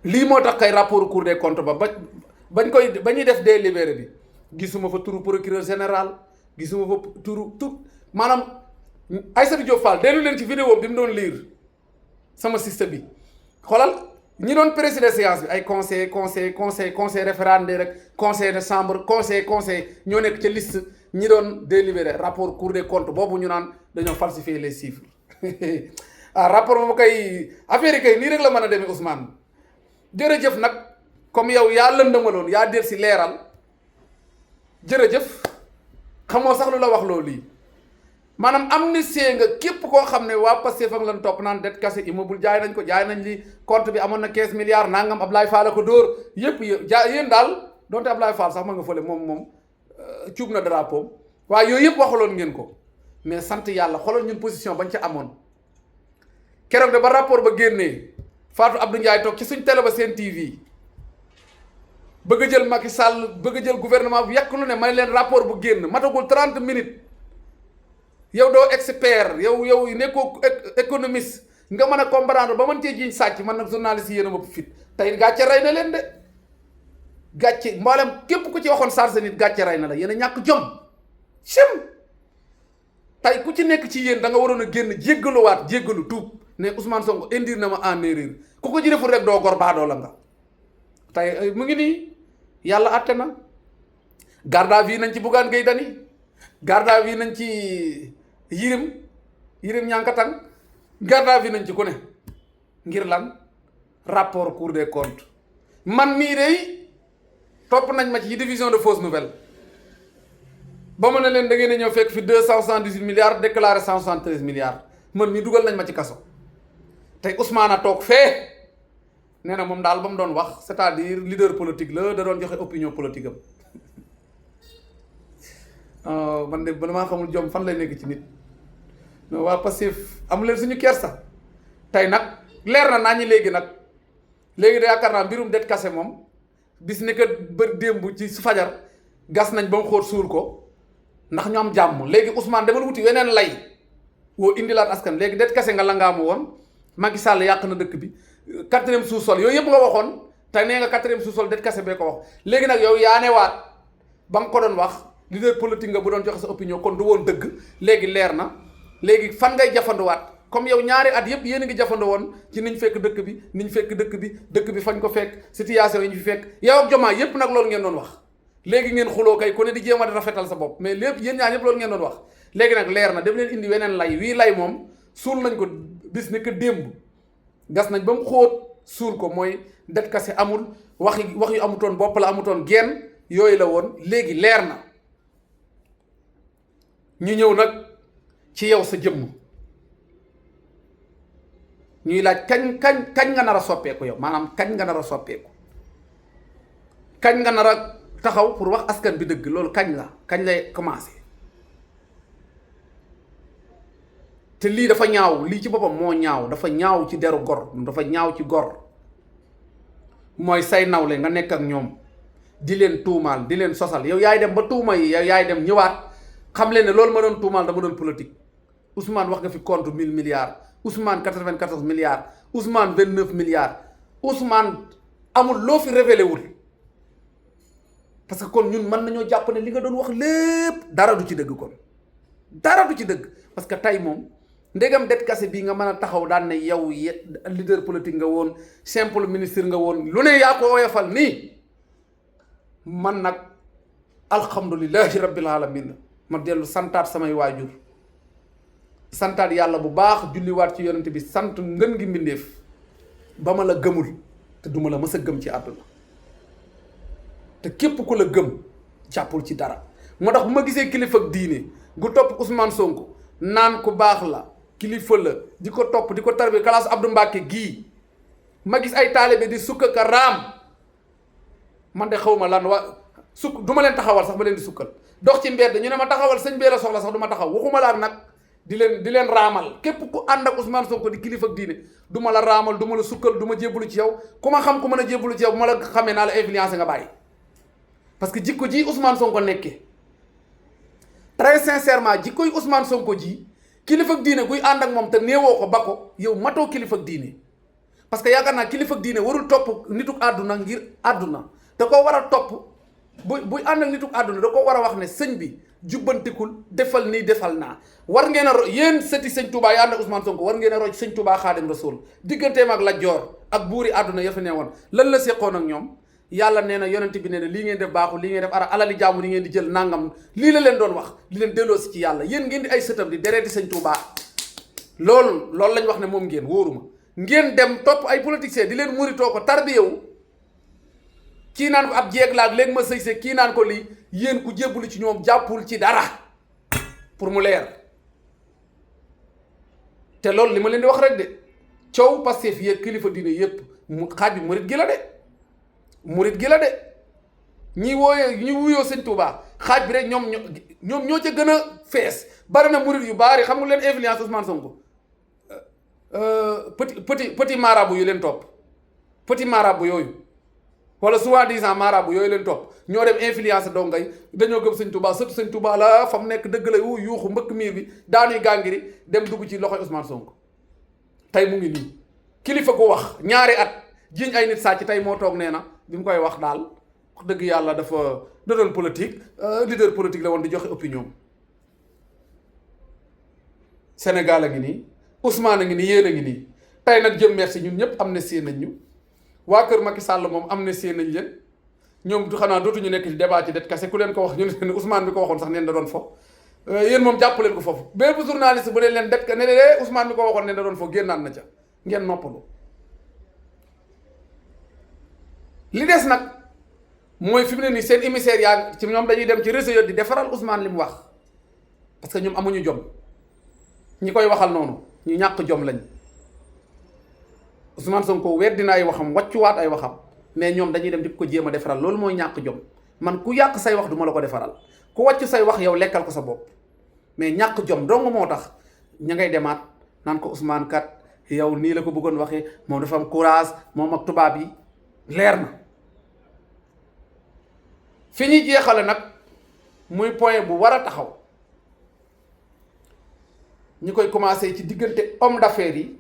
lii moo tax kay rapport Cour des comptes ba ba ñuy def délibéré bi gisuma fa turu procureur général gisuma fa turu maanaam Aïssatou Diop Fall dellu leen ci vidéo bi mu doon lire sama système bi xoolal ñi doon présider séance bi ay conseil référendé rek conseil de chambre conseil ñoo nekk ca liste ñi doon délibéré rapport Cour des comptes boobu ñu naan dañoo falsifier les chiffres rapport boobu kay affaire yi kay nii rek la mën a demee Ousmane jërëjëf nag comme yow yaa lëndamaloon yaa del si leeral jërëjëf xamoo sax lu la wax loolu lii maanaam amnistie nga képp koo xam ne waa Pastef fa nga leen topp naan det kase immeuble jaay nañ li compte bi amoon na 15 milliards nangam Ablaye Fall ko dóor yëpp yéen daal donte Ablaye Fall sax ma nga fële moom cuub na drapeau waaye yooyu yëpp waxaloon ngeen ko mais sant yàlla xooloon ñun position bañ ca amoon keroog de ba rapport ba génnee Fatou Abdou Ndiaye toog ci suñ télé ba seen TV bëgg a jël Macky Sall bëgg a jël gouvernement bu yàq lu ne may leen rapport bu génn matagul 30 minutes yow doo expert yow nekkoo économiste nga mën a comprendre ba mën cee jiñ sàcc man nag journaliste yi yéen a ma fit tey gàcce rey na leen de gàcce mboolem képp ku ci waxoon chargé nit gàcce rey na la yéen a ñàkk jom sim tey ku ci nekk ci yéen da nga waroon a génn jéggalu tuub ne Ousmane Sonko indir na ma en erreur ku ko ci deful rek doo gor baadoo la nga tey mu ngi nii yàlla àtte na garde à vue nañ ci Bougane Gueye Dany garde à vue nañ ci Yirim Ñankatang garde à vue nañ ci ku ne ngir lan rapport Cour des comptes man mii dey topp nañ ma ci division de fausses nouvelles ba ma ne leen da ngeen a ñëw fekk fi 278 milliards déclaré 173 milliards man mii dugal nañ ma ci kaso tey Ousmane a toog fee nee na moom daal ba mu doon wax c'est-à-dire leader politique la da doon joxe opinion politique am man de damaa xamul jom fan lay nekk ci nit non waa Pastef amu leen suñu kersa tey nag leer na naa ñi léegi de yaakaar naa mbirum det kase moom bis ne que bër démb ci su fajar gas nañ ba mu xóot suul ko ndax ñu am jàmm léegi Ousmane demal wuti weneen lay woo indilaat askan léegi det kase nga la ngaamu woon Macky Sall yàq na dëkk bi 4e sous-sol yooyu yëpp nga waxoon te nee nga 4e sous-sol det kase bee ko wax léegi nag yow yaa ne waat ba nga ko doon wax leader politique nga bu doon joxe sa opinion kon du woon dëgg léegi leer na léegi fan ngay jafanduwaat comme yow ñaari at yëpp yéen a ngi jafandu woon ci niñ fekk dëkk bi fañ ko fekk situation yi ñu fi fekk yow ak Jomaay yëpp nag loolu ngeen doon wax léegi ngeen xuloo kay ku ne di jéem a rafetal sa bopp mais lépp yéen ñaar ñëpp loolu ngeen doon wax léegi nag leer na def leen indi weneen lay wii lay moom suul nañ ko bis ne que démb gas nañ ba mu xóot suul ko mooy det kase amul wax yu amutoon bopp la amutoon genn yooyu la woon léegi leer na ñu ñëw nag ci yow sa jëmm ñuy laaj kañ nga nar a soppeeku yow, maanaam kañ nga nar a soppeeku, kañ nga nar a taxaw pour wax askan bi dëgg. loolu kañ lay commencé. te lii dafa ñaaw, lii ci boppam moo ñaaw, dafa ñaaw ci deru gor, dafa ñaaw ci gor. mooy say nawle nga nekk ak ñoom di leen tuumaal, di leen sosal. yow yaay dem ba tuuma yi yow yaay dem ñëwaat xam leen ne loolu ma doon tuumaal dama doon politique. Ousmane wax nga fi compte 1000 milliards, Ousmane 94 milliards, Ousmane 29 milliards. Ousmane amul loo fi révélé wul. parce que kon ñun mën nañoo jàpp ne li nga doon wax lépp dara du ci dëgg. kon dara du ci dëgg parce que tey moom ndegam det kase bii nga mën a taxaw daan ne yow leader politique nga woon, simple ministre nga woon, lu ne yaa ko woyofal nii. man nag alhamdulilahi rabbil alamin ma dellu santaat samay waajur, santaat yàlla bu baax, julliwaat ci yonent bi, sant ngën gi mbindeef ba ma la gëmul te duma la mës a gëm ci àdduna. te képp ku la gëm jàppul ci dara. moo tax bu ma gisee kilifa ak diine gu topp Ousmane Sonko naan ku baax la, kilifa la, di ko topp di ko tarbi kalaasu Abdou Mbacke gii, ma gis ay taalibe di sukk ka raam, man de xaw ma lan sukk du ma leen taxawal sax ba leen di sukkal. dox ci mbedd ñu ne ma taxawal sëñ bee la soxla sax du ma taxaw, waxuma laa nag di leen raamal. képp ku ànd ak Ousmane Sonko di kilifa ak diine du ma la raamal, du ma la sukkal, du ma jébbalu ci yow. ku ma xam ku mën a jébbalu ci yow bu ma la xamee naa la influencé nga bàyyi. parce que jikko ji Ousmane Sonko nekkee très sincèrement jikkoy Ousmane Sonko ji kilifa ak diine guy ànd ak moom te néewoo ko ba ko yow matoo kilifa ak diine. parce que yaakaar naa kilifa ak diine warul topp nituk àdduna ngir àdduna, da ko war a topp buy ànd ak nituk àdduna da ko war a wax ne sëñ bi jubbantikul, defal nii defal naa. war ngeen a roy yéen sëti sëñ Touba yi ànd ak Ousmane Sonko war ngeen a roy sëñ Touba Xaadim Rasul digganteem ak Lat Joor ak buuri àdduna ya fa ne woon lan la seqoon ak ñoom. yàlla nee na yonent bi nee na lii ngeen def baaxul, lii ngeen def alali jàmm li ngeen di jël nangam, lii la leen doon wax di leen delloo si ci yàlla. yéen ngeen di ay sëtam di dereeti sëñ Touba, loolu lañ wax ne moom ngeen wóoruma. ngeen dem topp ay politiciens di leen muritoo ko tarbiyewu, kii naan ko ab jeeg laag léegi ma sëy see, kii naan ko lii. yéen ku jébbulu ci ñoom jàppul ci dara, pour mu leer. te loolu li ma leen di wax rek de coow Pastef yéeg kilifa diine yépp xaaj bi murit gi la de. murit gi la de ñi wuyoo sëñ Touba xaaj bi rek ñoom ñoo ca gën a fees. bari na murit yu baari xam nga leen influence Ousmane Sonko petit marabout yu leen topp, petit marabout yooyu wala soi-disant marabout yooyu leen topp ñoo dem influence doo ngay dañoo gëm sëñ Touba sëtu sëñ Touba la fa mu nekk dëgg la yuuxu mbëkk miir bi daanuy gàngiri dem dugg ci loxoy Ousmane Sonko. tey mu ngi nii kilifa ko wax ñaari at jiñ ay nit sàcc tey moo toog nee na bi mu koy wax daal wax dëgg yàlla da doon politique leader politique la woon di joxe opinion. Sénégal a ngi nii, Ousmane a ngi nii, yéen a ngi nii. tey nag jëm merci ñun ñëpp amnistie nañ ñu. waa kër Macky Sall moom amnistie nañ leen ñoom xanaa dootuñu nekk ci débat ci det kase ku leen ko wax ñu ne Ousmane bi ko waxoon sax neen da doon fo. yéen moom jàpp leen ko foofu bépp journaliste bu leen det ka ne de Ousmane bi ko waxoon neen da doon fo génnaan na ca ngeen noppalu. li des nag mooy fi mu ne nii seen émissaire yaa ci ñoom dañuy dem ci réseau yi di defaral Ousmane li mu wax parce que ñoom amuñu jom. ñi koy waxal noonu ñu ñàkk jom lañ. Ousmane Sonko weddina ay waxam wàccuwaat ay waxam mais ñoom dañuy dem di ko jéem a defaral loolu mooy ñàkk jom. man ku yàq say wax du ma la ko defaral ku wàcc say wax yow lekkal ko sa bopp mais ñàkk jom dong moo tax ña ngay demaat naan ko Ousmane kat yow nii la ko bëggoon waxee moom dafa am courage moom ak tubaab yi leer na. fi ñuy jeexale nag muy point bu war a taxaw ñi koy commencé ci diggante homme d'affaires yi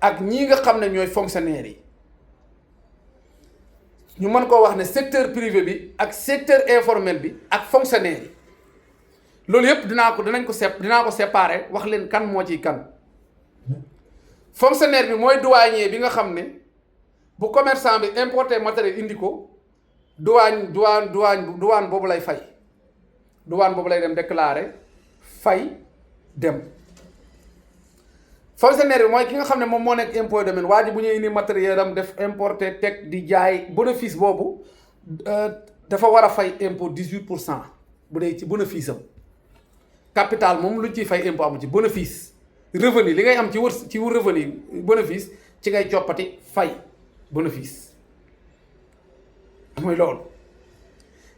ak ñii nga xam ne ñooy fonctionnaires yi. ñu mën koo wax ne secteur privé bi ak secteur informel bi ak fonctionnaire yi loolu yëpp dinaa ko séparer wax leen kan moo ciy kan. fonctionnaire bi mooy douanier bi nga xam ne bu commerçant bi importé matériel indi ko douane boobu lay fay. douane boobu lay dem déclarer fay dem. fonctionnaire bi mooy ki nga xam ne moom moo nekk impôt domaine waa ji bu ñuy indi matériel am def importé teg di jaay bénéfice boobu dafa war a fay impôt 18% bu dee ci bénéfice am capital moom luñ ciy fay impôt amu ci. bénéfice revenu li ngay am ci revenu bénéfice ci ngay coppati fay bénéfice mooy loolu.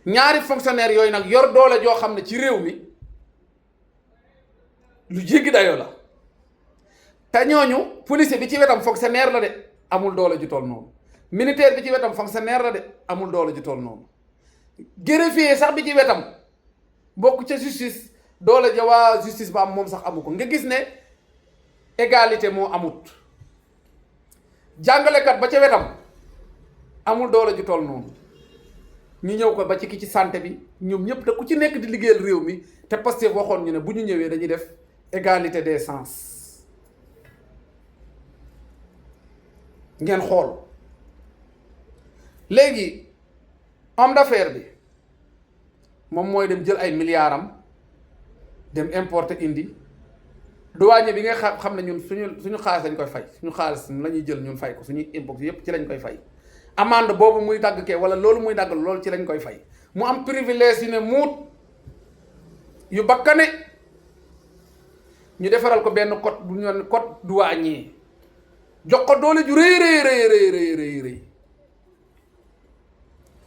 ñaari fonctionnaire yooyu nag yor doole joo xam ne ci réew mi lu jéggi dayoo la te ñooñu policier bi ci wetam fonctionnaire la de amul doole ju toll noonu, militaire bi ci wetam fonctionnaire la de amul doole ju toll noonu, greffier sax bi ci wetam bokk ca justice doole ja waa justice ba am moom sax amu ko. nga gis ne égalité moo amut. jàngalekat ba ca wetam amul doole ju toll noonu. ñu ñëw ko ba ci ki ci santé bi ñoom ñëpp te ku ci nekk di liggéeyal réew mi te Pastef waxoon ñu ne bu ñu ñëwee dañuy def égalité des chances. ngeen xool léegi homme d'affaires bi moom mooy dem jël ay milliards am dem importer indi douanier bi nga xam ne ñun suñu xaalis lañ koy fay, suñu xaalis la ñuy jël ñun fay ko, suñuy impôt yépp ci lañ koy fay. amande boobu muy dagg kee wala loolu muy dagg loolu ci lañ koy fay. mu am privilège yu ne muut yu bakkane ñu defaral ko benn code bu ñu code douanier jox ko doole ju rëy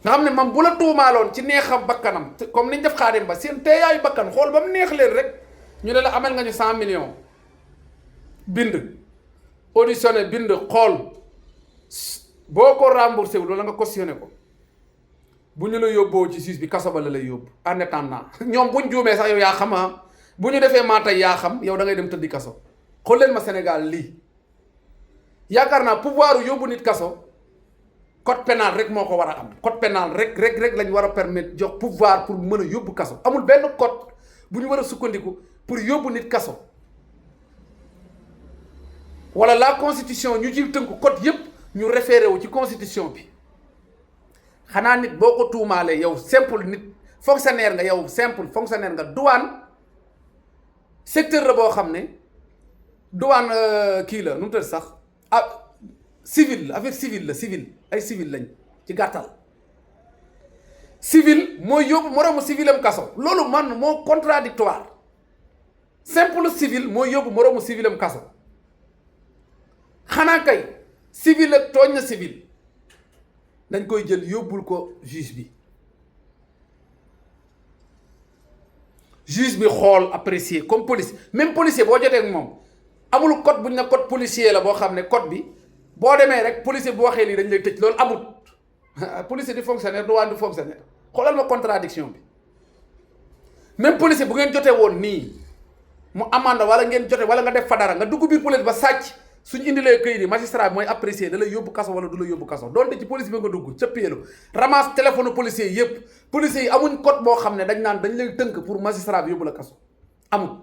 nga xam ne mam bu la tuumaaloon ci neexam bakkanam comme niñ def Xaadim Ba seen teeyaayu bakkan xool ba mu neex leen rek ñu ne la amel nga ñu 100 millions bind auditionné bind xool boo ko remboursé wul wala nga cautionné ko bu ñu la yóbboo ci juge bi kaso ba la lay yóbbu en attendant ñoom buñ juumee sax yow yaa xam bu ñu defee maa tey yaa xam yow da ngay dem tëddi kaso. xool leen ma Sénégal lii yaakaar naa pouvoir yóbbu nit kaso code pénal rek moo ko war a am. code pénal rek lañ war a permettre jox pouvoir pour mën a yóbbu kaso. amul benn code bu ñu war a sukkandiku pour yóbbu nit kaso wala la constitution ñu ci tënk code yépp ñu référé wu ci constitution bi. xanaa nit boo ko tuumaalee yow simple nit fonctionnaire nga, yow simple fonctionnaire nga, douane secteur la boo xam ne douane kii la nu mu tëdd sax civil la, affaire civile la, civil ay civil lañ ci gàttal. civil mooy yóbbu moroomu civilam kaso, loolu man moo contradictoire. simple civil mooy yóbbu moroomu civilam kaso. xanaa kay civil ak tooñ na civil dañ koy jël yóbbul ko juge bi, juge bi xool apprécier comme police. même policier boo jotee ak moom amul code buñ ne code policier la boo xam ne code bi boo demee rek policier bu waxee lii dañ lay tëj, loolu amul. policier di fonctionnaire douane di fonctionnaire, xoolal ma contradiction bi. même policier bu ngeen jotee woon nii mu amande wala ngeen jote wala nga def fa dara nga dugg biir police ba sàcc, suñ indilee këyit yi magistrat bi mooy apprécier da lay yóbbu kaso wala du la yóbbu kaso. doonte ci police bi nga dugg cëppeelu ramasse téléphone policier yépp, policiers yi amuñ code boo xam ne dañ naan dañ lay tënk pour magistrat bi yóbbu la kaso, amul.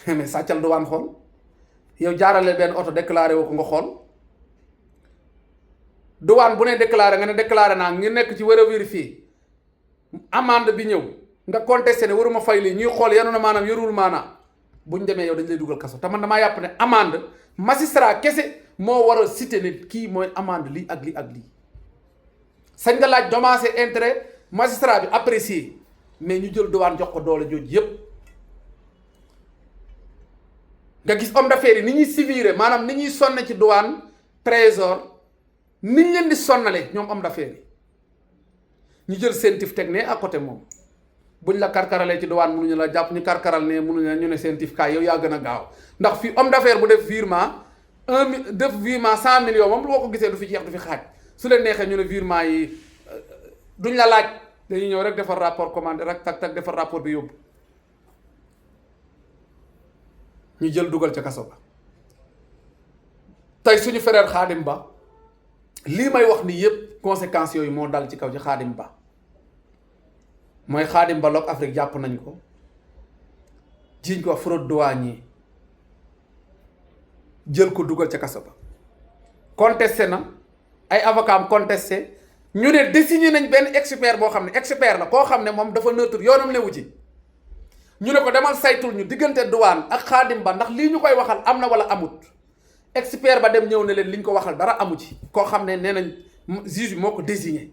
mais sàccal douane xool, yow jaarale benn oto déclaré woo ko nga xool. douane bu ne déclaré nga ne déclaré naa ngi nekk ci war a vérifier amende bi ñëw nga contesté ne waruma fay lii, ñuy xool yanu na maanaam yorul maanaam buñ demee yow dañ lay dugal kaso. te man damaa yàpp ne amende magistrat kese moo war a cité ne kii mooy amende lii ak lii ak lii. sañ nga laaj dommage et intérêt magistrat bi apprécier, mais ñu jël douane jox ko doole jooju yépp. nga gis homme d'affaires yi ni ñuy sévère, maanaam ni ñuy sonne ci douane trésor, niñ leen di sonnale ñoom homme d'affaires yi. ñu jël seen tif teg ne à côté moom buñ la karkaralee ci douane mënuñu la jàpp, ñu karkaral ne mënuñu ñu ne seen tif kaay yow yaa gën a gaaw. ndax fii homme d'affaires bu def virement def virement 100 millions moom boo ko gisee du fi jeex du fi xaaj. su leen neexee ñu ne virement yi duñ la laaj, dañuy ñëw rek defar rapport commandé rek tak defar rapport bi yóbbu, ñu jël dugal ca kaso ba. tey suñu frère Xaadim Ba lii may wax ni yépp conséquences yooyu moo dal ci kaw ci Xaadim Ba. mooy Xaadim Ba Lok Afrique jàpp nañ ko jiiñ ko fraude douanier, jël ko dugal ca kaso ba. contesté na ay avocat am contesté, ñu ne désigné nañ benn expert boo xam ne expert la koo xam ne moom dafa neutre, yoonam newu ci. ñu ne ko demal saytul ñu diggante douane ak Xaadim Ba ndax lii ñu koy waxal am na wala amut. expert ba dem ñëw ne leen li ñu ko waxal dara amu ci. koo xam ne nee nañ juge bi moo ko désigné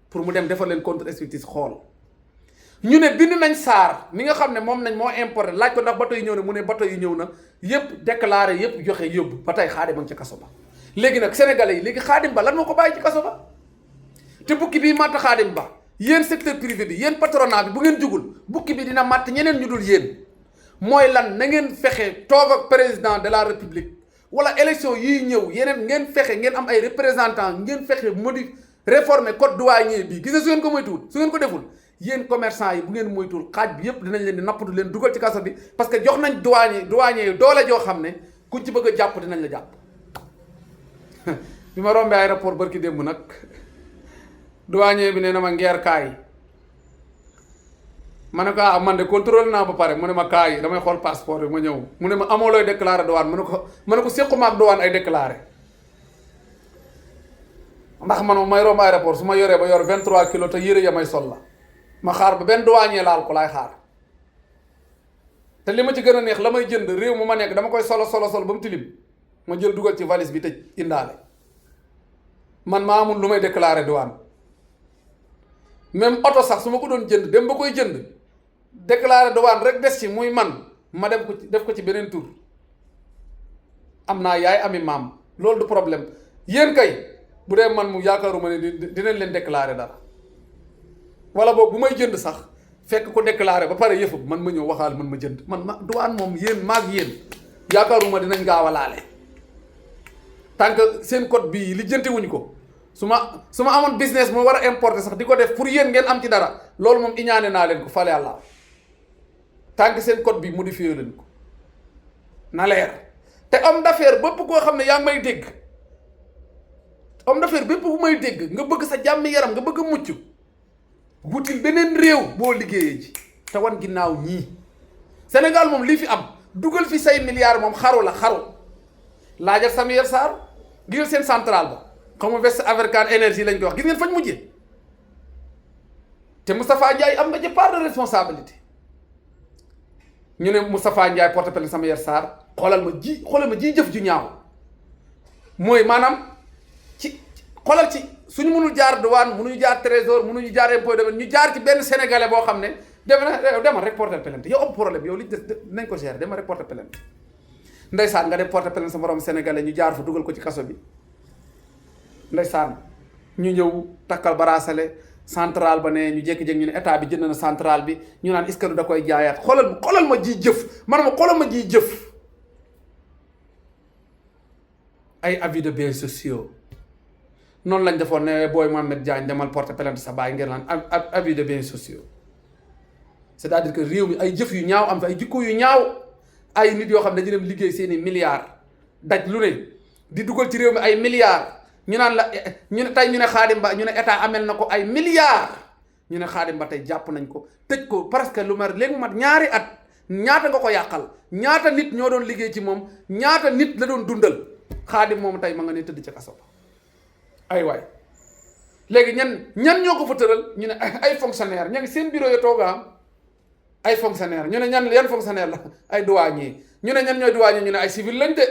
pour mu dem defal leen contre expertise xool. ñu ne bind nañ SAR mi nga xam ne moom nañ moo importé laaj ko ndax bato yi ñëw na mu ne bato yi ñëw na yëpp déclaré yëpp joxe yóbbu ba tey Xaadim a ngi ci kaso ba. léegi nag sénégalais yi léegi Xaadim Ba lan moo ko bàyyi ci kaso ba te bukki bii matt Xaadim Ba yéen secteur privé bi yéen patronat bi bu ngeen jugul bukki bi dina matt ñeneen ñu dul yéen mooy lan na ngeen fexe toog ak président de la république wala élection yii ñëw yeneen ngeen fexe ngeen am ay représentants ngeen fexe réformer code douanier bi gis nga su ngeen ko moytuwul su ngeen ko deful yéen commerçant yi bu ngeen moytuwul xaaj bi yépp dinañ leen di nappatu leen dugal ci kaso bi parce que jox nañ douanier yi doole joo xam ne kuñ ci bëgg a jàpp dinañ la jàpp. bi ma rombee aéroport barki démb nag douanier bi nee na ma ngeer kaay ma ne ko man de contrôle naa ba pare mu ne ma kaay damay xool passeport bi ma ñëw mu ne ma amoo looy déclaré douane ma ne ko séquma ak douane ay déclaré. ndax man may romb aéroport su ma yoree ba yor 23 kilos te yére ya may sol la ma xaar ba benn douanier laal ko laay xaar te li ma ci gën a neex la may jënd réew mu ma nekk dama koy solo ba mu tilim ma jël dugal ci valise bi tëj indaale man maa amul lu may déclarer douane même oto sax su ma ko doon jënd dem ba koy jënd déclarer douane rek des ci muy man ma dem ko ci def ko ci beneen tur am naa yaay ami maam loolu du problème yéen kay. bu dee man mu yaakaaruma ne dinañ leen déclarer dara wala boog bu may jënd sax fekk ko déclarer ba pare yëfam man ma ñëw waxaal man ma jënd man ma douane moom yéen maag yéen yaakaaruma dinañ gaaw a laale tant que seen code bii li jëntiwuñ ko su ma amoon business moo war a importer sax di ko def pour yéen ngeen am ci dara loolu moom iñaane naa leen ko fale yàlla tant que seen code bi modifié leen ko na leer te homme d'affaires bépp koo xam ne yaa ngi may dégg homme d'affaires bépp bu may dégg nga bëgg sa jàmmi yaram nga bëgg a mucc wutil beneen réew boo liggéeyee ji te wan ginnaaw ñii Sénégal moom lii fi am dugal fi say milliards moom xaru la xaru laajal Samuel Sarr gisal seen centrale ba xam nga West African Energy lañ ko wax gis ngeen fañ mujjee te Moustapha Ndiaye am nga ci part de responsabilité ñu ne Moustapha Ndiaye porte plainte Samuel Sarr xoolal ma ji jëf ju ñaaw mooy maanaam xoolal ci suñu mënul jaar douane mënuñu jaar trésor mënuñu jaar impôt domaine ñu jaar ci benn sénégalais boo xam ne demal rek porter plainte yow am problème yow li nañ ko gérer demal rek porter plainte ndeysaan nga dem porter plainte sa morom sénégalais ñu jaar fa dugal ko ci kaso bi ndeysaan ñu ñëw takkal baraasale centrale ba ne ñu jékki-jékki ñu ne état bi jënd na centrale bi ñu naan est-ce que da koy jaayaat xoolal ma ji jëf man ma xoolal ma ji jëf ay avis de biens sociaux noonu lañ defoon ne booy Mohamed Diagne demal porter plainte sa baay ngeen naan avis de biens sociaux c'est-à-dire que réew mi ay jëf yu ñaaw am fi ay jikko yu ñaaw ay nit yoo xam ne dañu dem liggéey seeni milliards daj lu ne di dugal ci réew mi ay milliards ñu naan la ñu ne tey ñu ne Xaadim Ba ñu ne état amel na ko ay milliards ñu ne Xaadim Ba tey jàpp nañ ko tëj ko presque lu mer léegi mu mat ñaari at ñaata nga ko yàqal ñaata nit ñoo doon liggéey ci moom ñaata nit la doon dundal Xaadim moom tey ma nga ne tëdd ca kaso ay waay léegi ñan ñoo ko fa tëral ñu ne ay fonctionnaire ña ngi seen bureau ya tooga ay fonctionnaire ñu ne yan fonctionnaire la ay douanier ñu ne ñan ñooy douanier ñu ne ay civil lañ de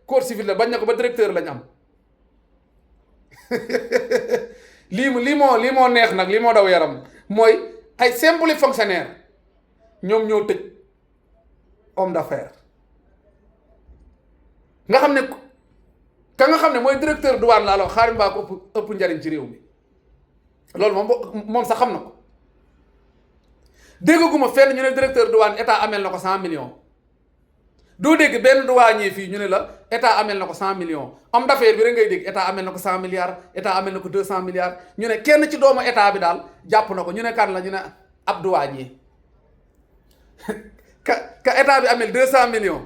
corps civil la bañ na ko ba directeur lañ am lii moo neex nag lii moo daw yaram mooy ay simple fonctionnaire ñoom ñoo tëj homme d'affaires nga xam ne ka nga xam ne mooy directeur douane la alors Xaadim Ba ko ëpp njariñ ci réew mi loolu moom sax xam na ko déggaguma fenn ñu ne directeur douane état amel na ko 100 millions doo dégg benn douanier fii ñu ne la état amel na ko 100 millions homme d'affaires bi rek ngay dégg état amel na ko 100 milliards état amel na ko 200 milliards ñu ne kenn ci doomu état bi daal jàpp na ko ñu ne kan la ñu ne ab douanier ka état bi amel 200 millions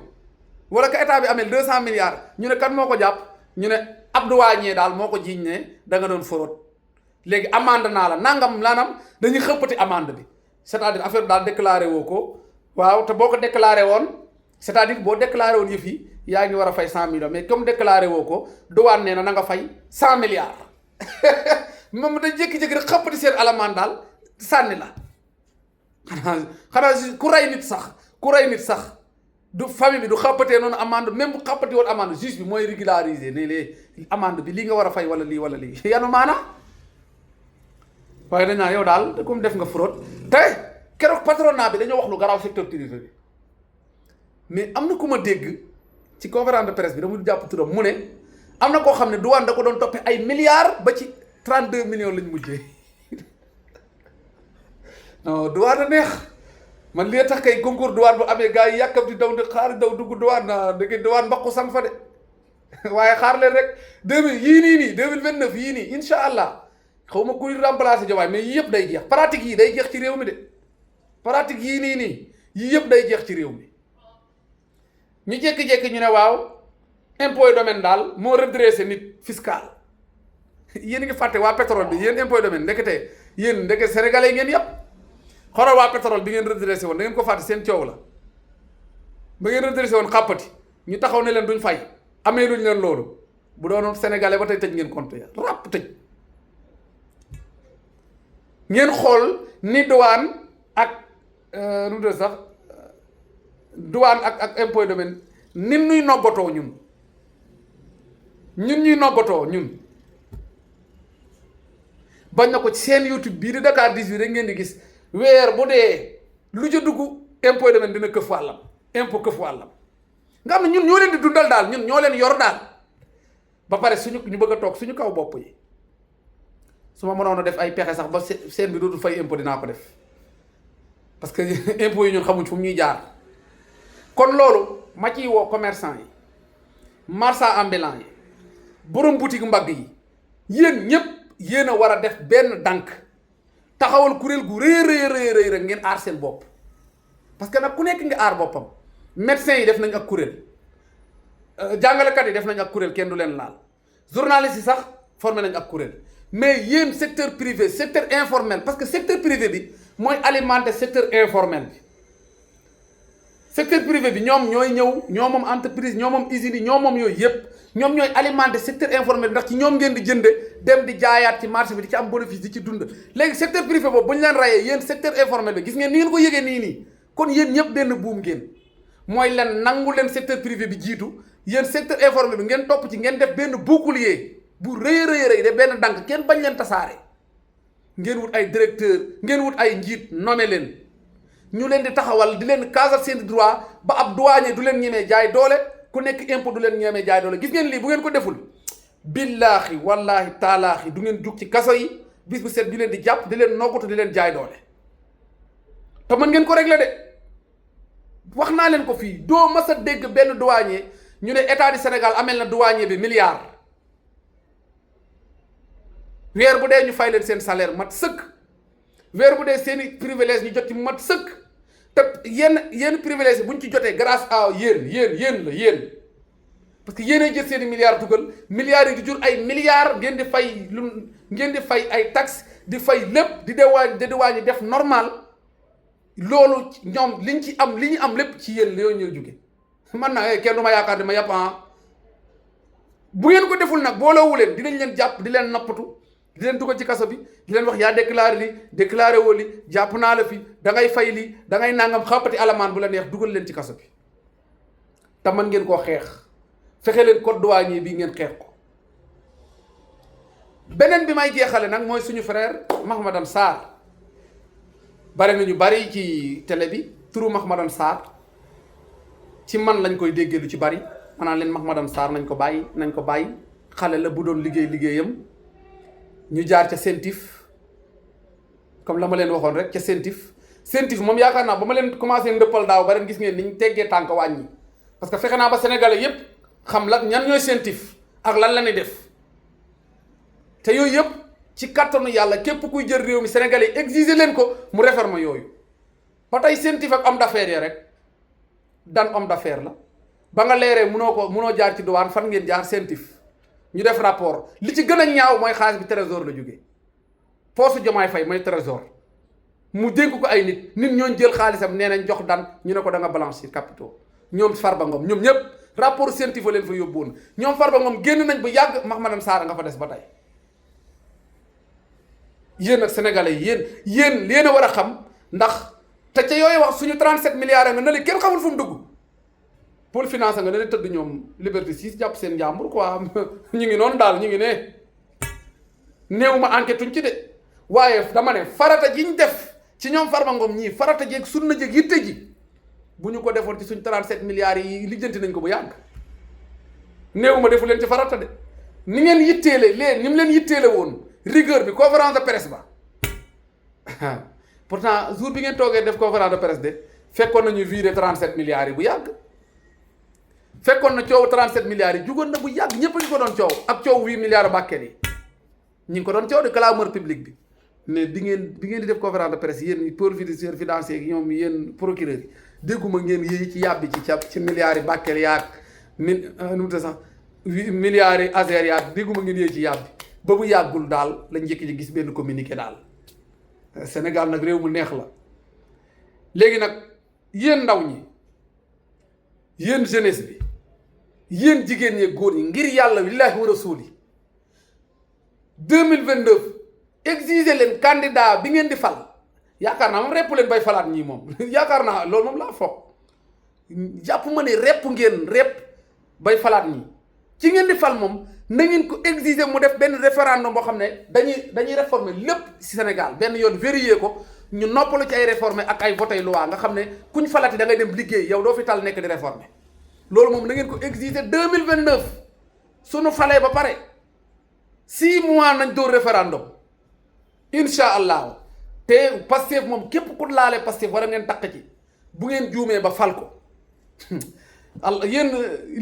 wala ka état bi amel 200 milliards ñu ne kan moo ko jàpp ñu ne ab douanier daal moo ko jiiñ ne da nga doon fraude léegi amande naa la nangam laanam dañuy xëppati amande bi c'est-à-dire affaire daal déclaré woo ko waaw te boo ko déclaré woon c'est-à-dire boo déclaré woon yëf yi yaa ngi war a fay 100 millions mais comme déclaré woo ko douane nee na nga fay 100 milliards moom da jékki-jékki rek xëppati seen alamaan daal sànni la xanaa ku rey nit sax du famille bi du xàppatee noonu amende même bu xàppati woon amende juge bi mooy régulariser ne lee amende bi lii nga war a fay wala lii yanu maana waaye dañ naa yow daal comme def nga fraude te keroog patronat bi dañoo wax lu garaaw secteur privé bi mais am na ku ma dégg ci conférence de presse bi dama jàpp turam mu ne am na koo xam ne douane da ko doon toppee ay milliards ba ci 32 millions lañ mujjee non douane a neex man li tax kay concours douane bu amee gars yi yàkkamti daw di xaar daw dugg douane na dëgg douane mbaqu sang fa de waaye xaar leen rek 2029 yii nii incha allah xaw ma kuy remplacer Diomaye mais yii yëpp day jeex pratique yii day jeex ci réew mi de pratique yii nii yii yëpp day jeex ci réew mi ñu jékki-jékki ñu ne waaw impôt et domaine daal moo redressé nit fiscal yéen ngi fàtte waa pétrole bi yéen impôt et domaine ndekete yéen ndeke sénégalais yi ngeen yëpp xoolal waa pétrole bi ngeen redressé woon da ngeen ko fàtte seen coow la ba ngeen redressé woon xàppati ñu taxaw ne leen duñ fay amee luñ leen loolu bu doonoon sénégalais ba tey tëj ngeen compte ya ràpp tëj ngeen xool ni douane ak nu mu tudd sax douane ak impôt et domaine nit ñuy noggatoo ñun ñuy noggatoo ñun bañ na ko ci seen YouTube bii di Dakar 18 rek ngeen di gis weer bu dee lu ca dugg impôt et domaine dina këf wàllam impôt këf wàllam nga xam ne ñun ñoo leen di dundal daal ñun ñoo leen yor daal ba pare ñu bëgg a toog suñu kaw bopp yi su ma mënoon a def ay pexe sax ba seen bi dootul fay impôt dinaa ko def parce que impôt yi ñun xamuñ fu mu ñuy jaar kon loolu ma ciy woo commerçant yi marchand ambulant yi borom boutique mbagg yi yéen ñëpp yéen a war a def benn dànk taxawal kuréel gu rëy rek ngeen aar seen bopp parce que nag ku nekk nga aar boppam médecins yi def nañ ak kuréel jàngalekat yi def nañ ak kuréel kenn du leen laal journalistes yi sax formé nañ ak kuréel mais yéen secteur privé secteur informel parce que secteur privé bi mooy alimenter secteur informel bi secteur privé bi ñoom ñooy ñëw ñoo moom entreprise ñoo moom usines yi ñoo moom yooyu yëpp ñoom ñooy alimenter secteur informel bi ndax ci ñoom ngeen di jënde dem di jaayaat ci marché bi di ci am bénéfice di ci dund léegi secteur privé boobu bu ñu leen rayee yéen secteur informel bi gis ngeen ni ngeen ko yëgee nii kon yéen ñëpp benn buum ngeen mooy leen nangu leen secteur privé bi jiitu yéen secteur informel bi ngeen topp ci ngeen def benn bouclier bu rëy de benn dànk kenn bañ leen tasaare ngeen wut ay directeur ngeen wut ay njiit nommé leen ñu leen di taxawal di leen casal seen droit ba ab douanier du leen ñemee jaay doole ku nekk impôt du leen ñemee jaay doole gis ngeen lii bu ngeen ko deful billaahi wallaahi taalaahi du ngeen jug ci kaso yi bis bu set di leen di jàpp di leen noggatu di leen jaay doole te mën ngeen ko régler de wax naa leen ko fii doo mas a dégg benn douanier ñu ne état du Sénégal amel na douanier bi milliard weer bu dee ñu fay leen seen salaire mat sëkk weer bu dee seeni privilège ñu jot ci mat sëkk te yenn privilège bu ñu ci jotee grâce à yéen parce que yéenay jël seeni milliards dugal milliards yi di jur ay milliards ngeen di fay ay taxes di fay lépp di diwaan yi def normal loolu ñoom li ñu am lépp ci yéen yooyu ñu jóge man na kenn du ma yaakaar di ma yàpp bu ngeen ko deful nag booloowu leen dinañ leen jàpp di leen nappatu di leen dugal ci kaso bi di leen wax yaa déclaré li déclaré woo li jàpp naa la fi da ngay fay li da ngay nangam xàppati alamaan bu la neex dugal leen ci kaso bi te mën ngeen koo xeex fexe leen code douanier bi ngeen xeex ko. beneen bi may jeexale nag mooy suñu frère Mahmadan Sarr bari nañu bari ci télé bi turu Mahmadan Sarr ci man lañ koy déggee lu ci bari maanaam leen Mahmadan Sarr nañ ko bàyyi xale la bu doon liggéeyam ñu jaar ca Sentif comme la ma leen waxoon rek ca Sentif moom yaakaar naa ba ma leen commencé ndëppal daaw ba ren gis ngeen ni ñu teggee tànk wàññi parce que fexe naa ba sénégalais yépp xam la ñan ñooy Sentif ak lan la ñuy def te yooyu yëpp ci kattanu yàlla képp kuy jël réew mi sénégalais exiger leen ko mu réforme yooyu ba tey Sentif ak homme d'affaires yi rek dan homme d'affaires la ba nga leeree munoo jaar ci douane fan ngeen jaar Sentif ñu def rapport li ci gën a ñaaw mooy xaalis bi trésor la jógee poosu Diomaye Faye mooy trésor mu dénk ko ay nit ñooñ jël xaalisam nee nañ jox dan ñu ne ko da nga blanchir capitaux ñoom Farba Ngom ñoom ñëpp rapport Sentif leen fa yóbbuwoon ñoom Farba Ngom génn nañ bu yàgg Mahmadan Sarr nga fa des ba tey yéen ak sénégalais yi yéen a war a xam ndax te ca yooyu wax suñu 37 milliards nga ne li kenn xamul fu mu dugg pour financer nga ne la tëdd ñoom Liberté 6 jàpp seen njàmbur quoi ñu ngi noonu daal ñu ngi ne néew ma enquête tuñ ci de waaye dama ne farata ji ñu def ci ñoom Farba Ngom ñii farata jeeg sunna jeeg yitte ji bu ñu ko defoon ci suñ 37 milliards yi lijjanti nañ ko bu yàgg néew ma defu leen ci farata de ni ngeen yitteele ni mu leen yitteele woon rigueur bi conférence de presse ba pourtant jour bi ngeen toogee def conférence de presse de fekkoon nañu viré 37 milliards yi bu yàgg fekkoon na coow 37 milliards yi jugoon na bu yàgg ñëpp a ngi ko doon coow ak coow 8 milliards Bakel yi ñi ngi ko doon coow de clameur public bi mais bi ngeen di def conférence de presse yéen professeurs financiers yi ñoom yéen procureur yi dégguma ngeen yéey ci yàbbi ci milliards yi Bakel yaag nu mu sax milliards yi Azer yaag dégguma ngeen yéey ci yàbbi ba bu yàggul daal lañ njëkk ci gis benn communiqué daal Sénégal nag réew mu neex la léegi nag yéen ndaw ñi yéen jeunesse bi yéen jigéen ñi góor ñi ngir yàlla lillahi wa rasuli 2029 exiger leen candidat bi ngeen di fal yaakaar naa moom repp leen bay falaat ñii moom yaakaar naa loolu moom laa foog jàpp ma ne repp bay falaat ñii ci ngeen di fal moom na ngeen ko exiger mu def benn référendum boo xam ne dañuy réformer lépp ci Sénégal benn yoon vérifier ko ñu noppalu ci ay réformer ak ay voté loi nga xam ne kuñ falati da ngay dem liggéey yow doo fi tal nekk di réformer loolu moom na ngeen ko exiger 2029 suñu falee ba pare 6 mois nañ dóor référendum incha allahu te Pastef moom képp ku laale Pastef war a ngeen takk ci bu ngeen juumee ba fal ko yéen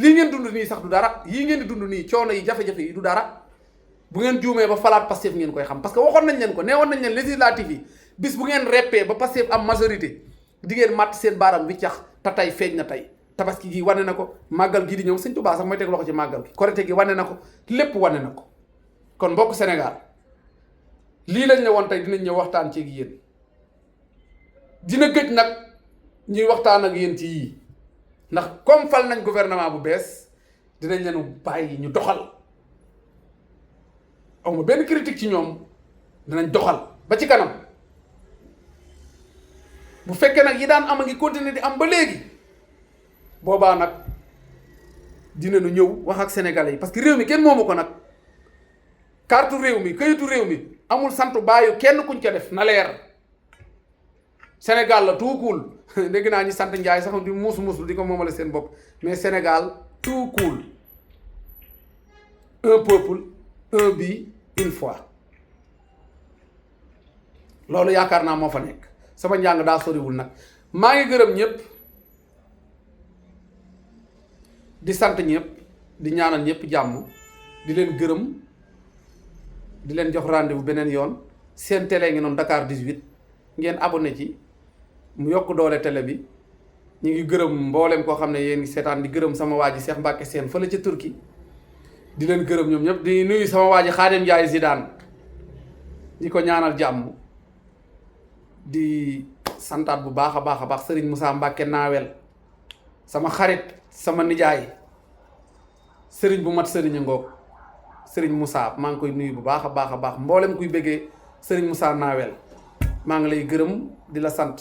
lii ngeen dund nii sax du dara yii ngeen di dund nii coono yi jafe-jafe yi du dara bu ngeen juumee ba falaat Pastef ngeen koy xam parce que waxoon nañ leen ko neewoon nañ leen législative yi bis bu ngeen reppee ba Pastef am majorité di ngeen màtt seen baaram wi cax te tey feeñ na tey tabaski gi wane na ko màggal gi di ñëw Sëñ Tuubaa sax mooy teg loxo ci màggal gi korite gi wane na ko lépp wane na ko kon mbokk Sénégal lii lañ la woon tey dinañ ñëw waxtaan ci yéen dina gëj nag ñuy waxtaan ak yéen ci yii ndax comme fal nañ gouvernement bu bees dinañ leen bàyyi ñu doxal awma benn critique ci ñoom dinañ doxal ba ci kanam bu fekkee nag yi daan am a ngi continuer di am ba léegi boobaa nag dinañu ñëw wax ak sénégalais yi parce que réew mi kenn moomu ko nag carte réew mi këyitu réew mi amul santu bàyyi kenn kuñ ca def na leer Sénégal la tout cool dégg naa ñi sant Njaay sax di muus di ko moomale seen bopp mais Sénégal tout cool un peuple un but une foi loolu yaakaar naa moo fa nekk sama njàng daa soriwul nag maa ngi gërëm ñëpp di sant ñëpp di ñaanal ñëpp jàmm di leen gërëm di leen jox rendez-vous beneen yoon seen télé ngi noonu Dakar 18 ngeen abonné ci mu yokk doole télé bi ñu ngi gërëm mboolem koo xam ne yéen ngi seetaan di gërëm sama waa ji Cheikh Mbacke Sène fële ca Turquie di leen gërëm ñoom ñëpp di nuyu sama waa ji Khadim Ndiaye Zidane di ko ñaanal jàmm di santaat bu baax a baax Serigne Moussa Mbacke naawel sama xarit sama nijaay Serigne bu mat Serigne ngoog Serigne Moussa maa ngi koy nuyu bu baax a baax mboolem kuy bëggee Serigne Moussa naawel maa ngi lay gërëm di la sant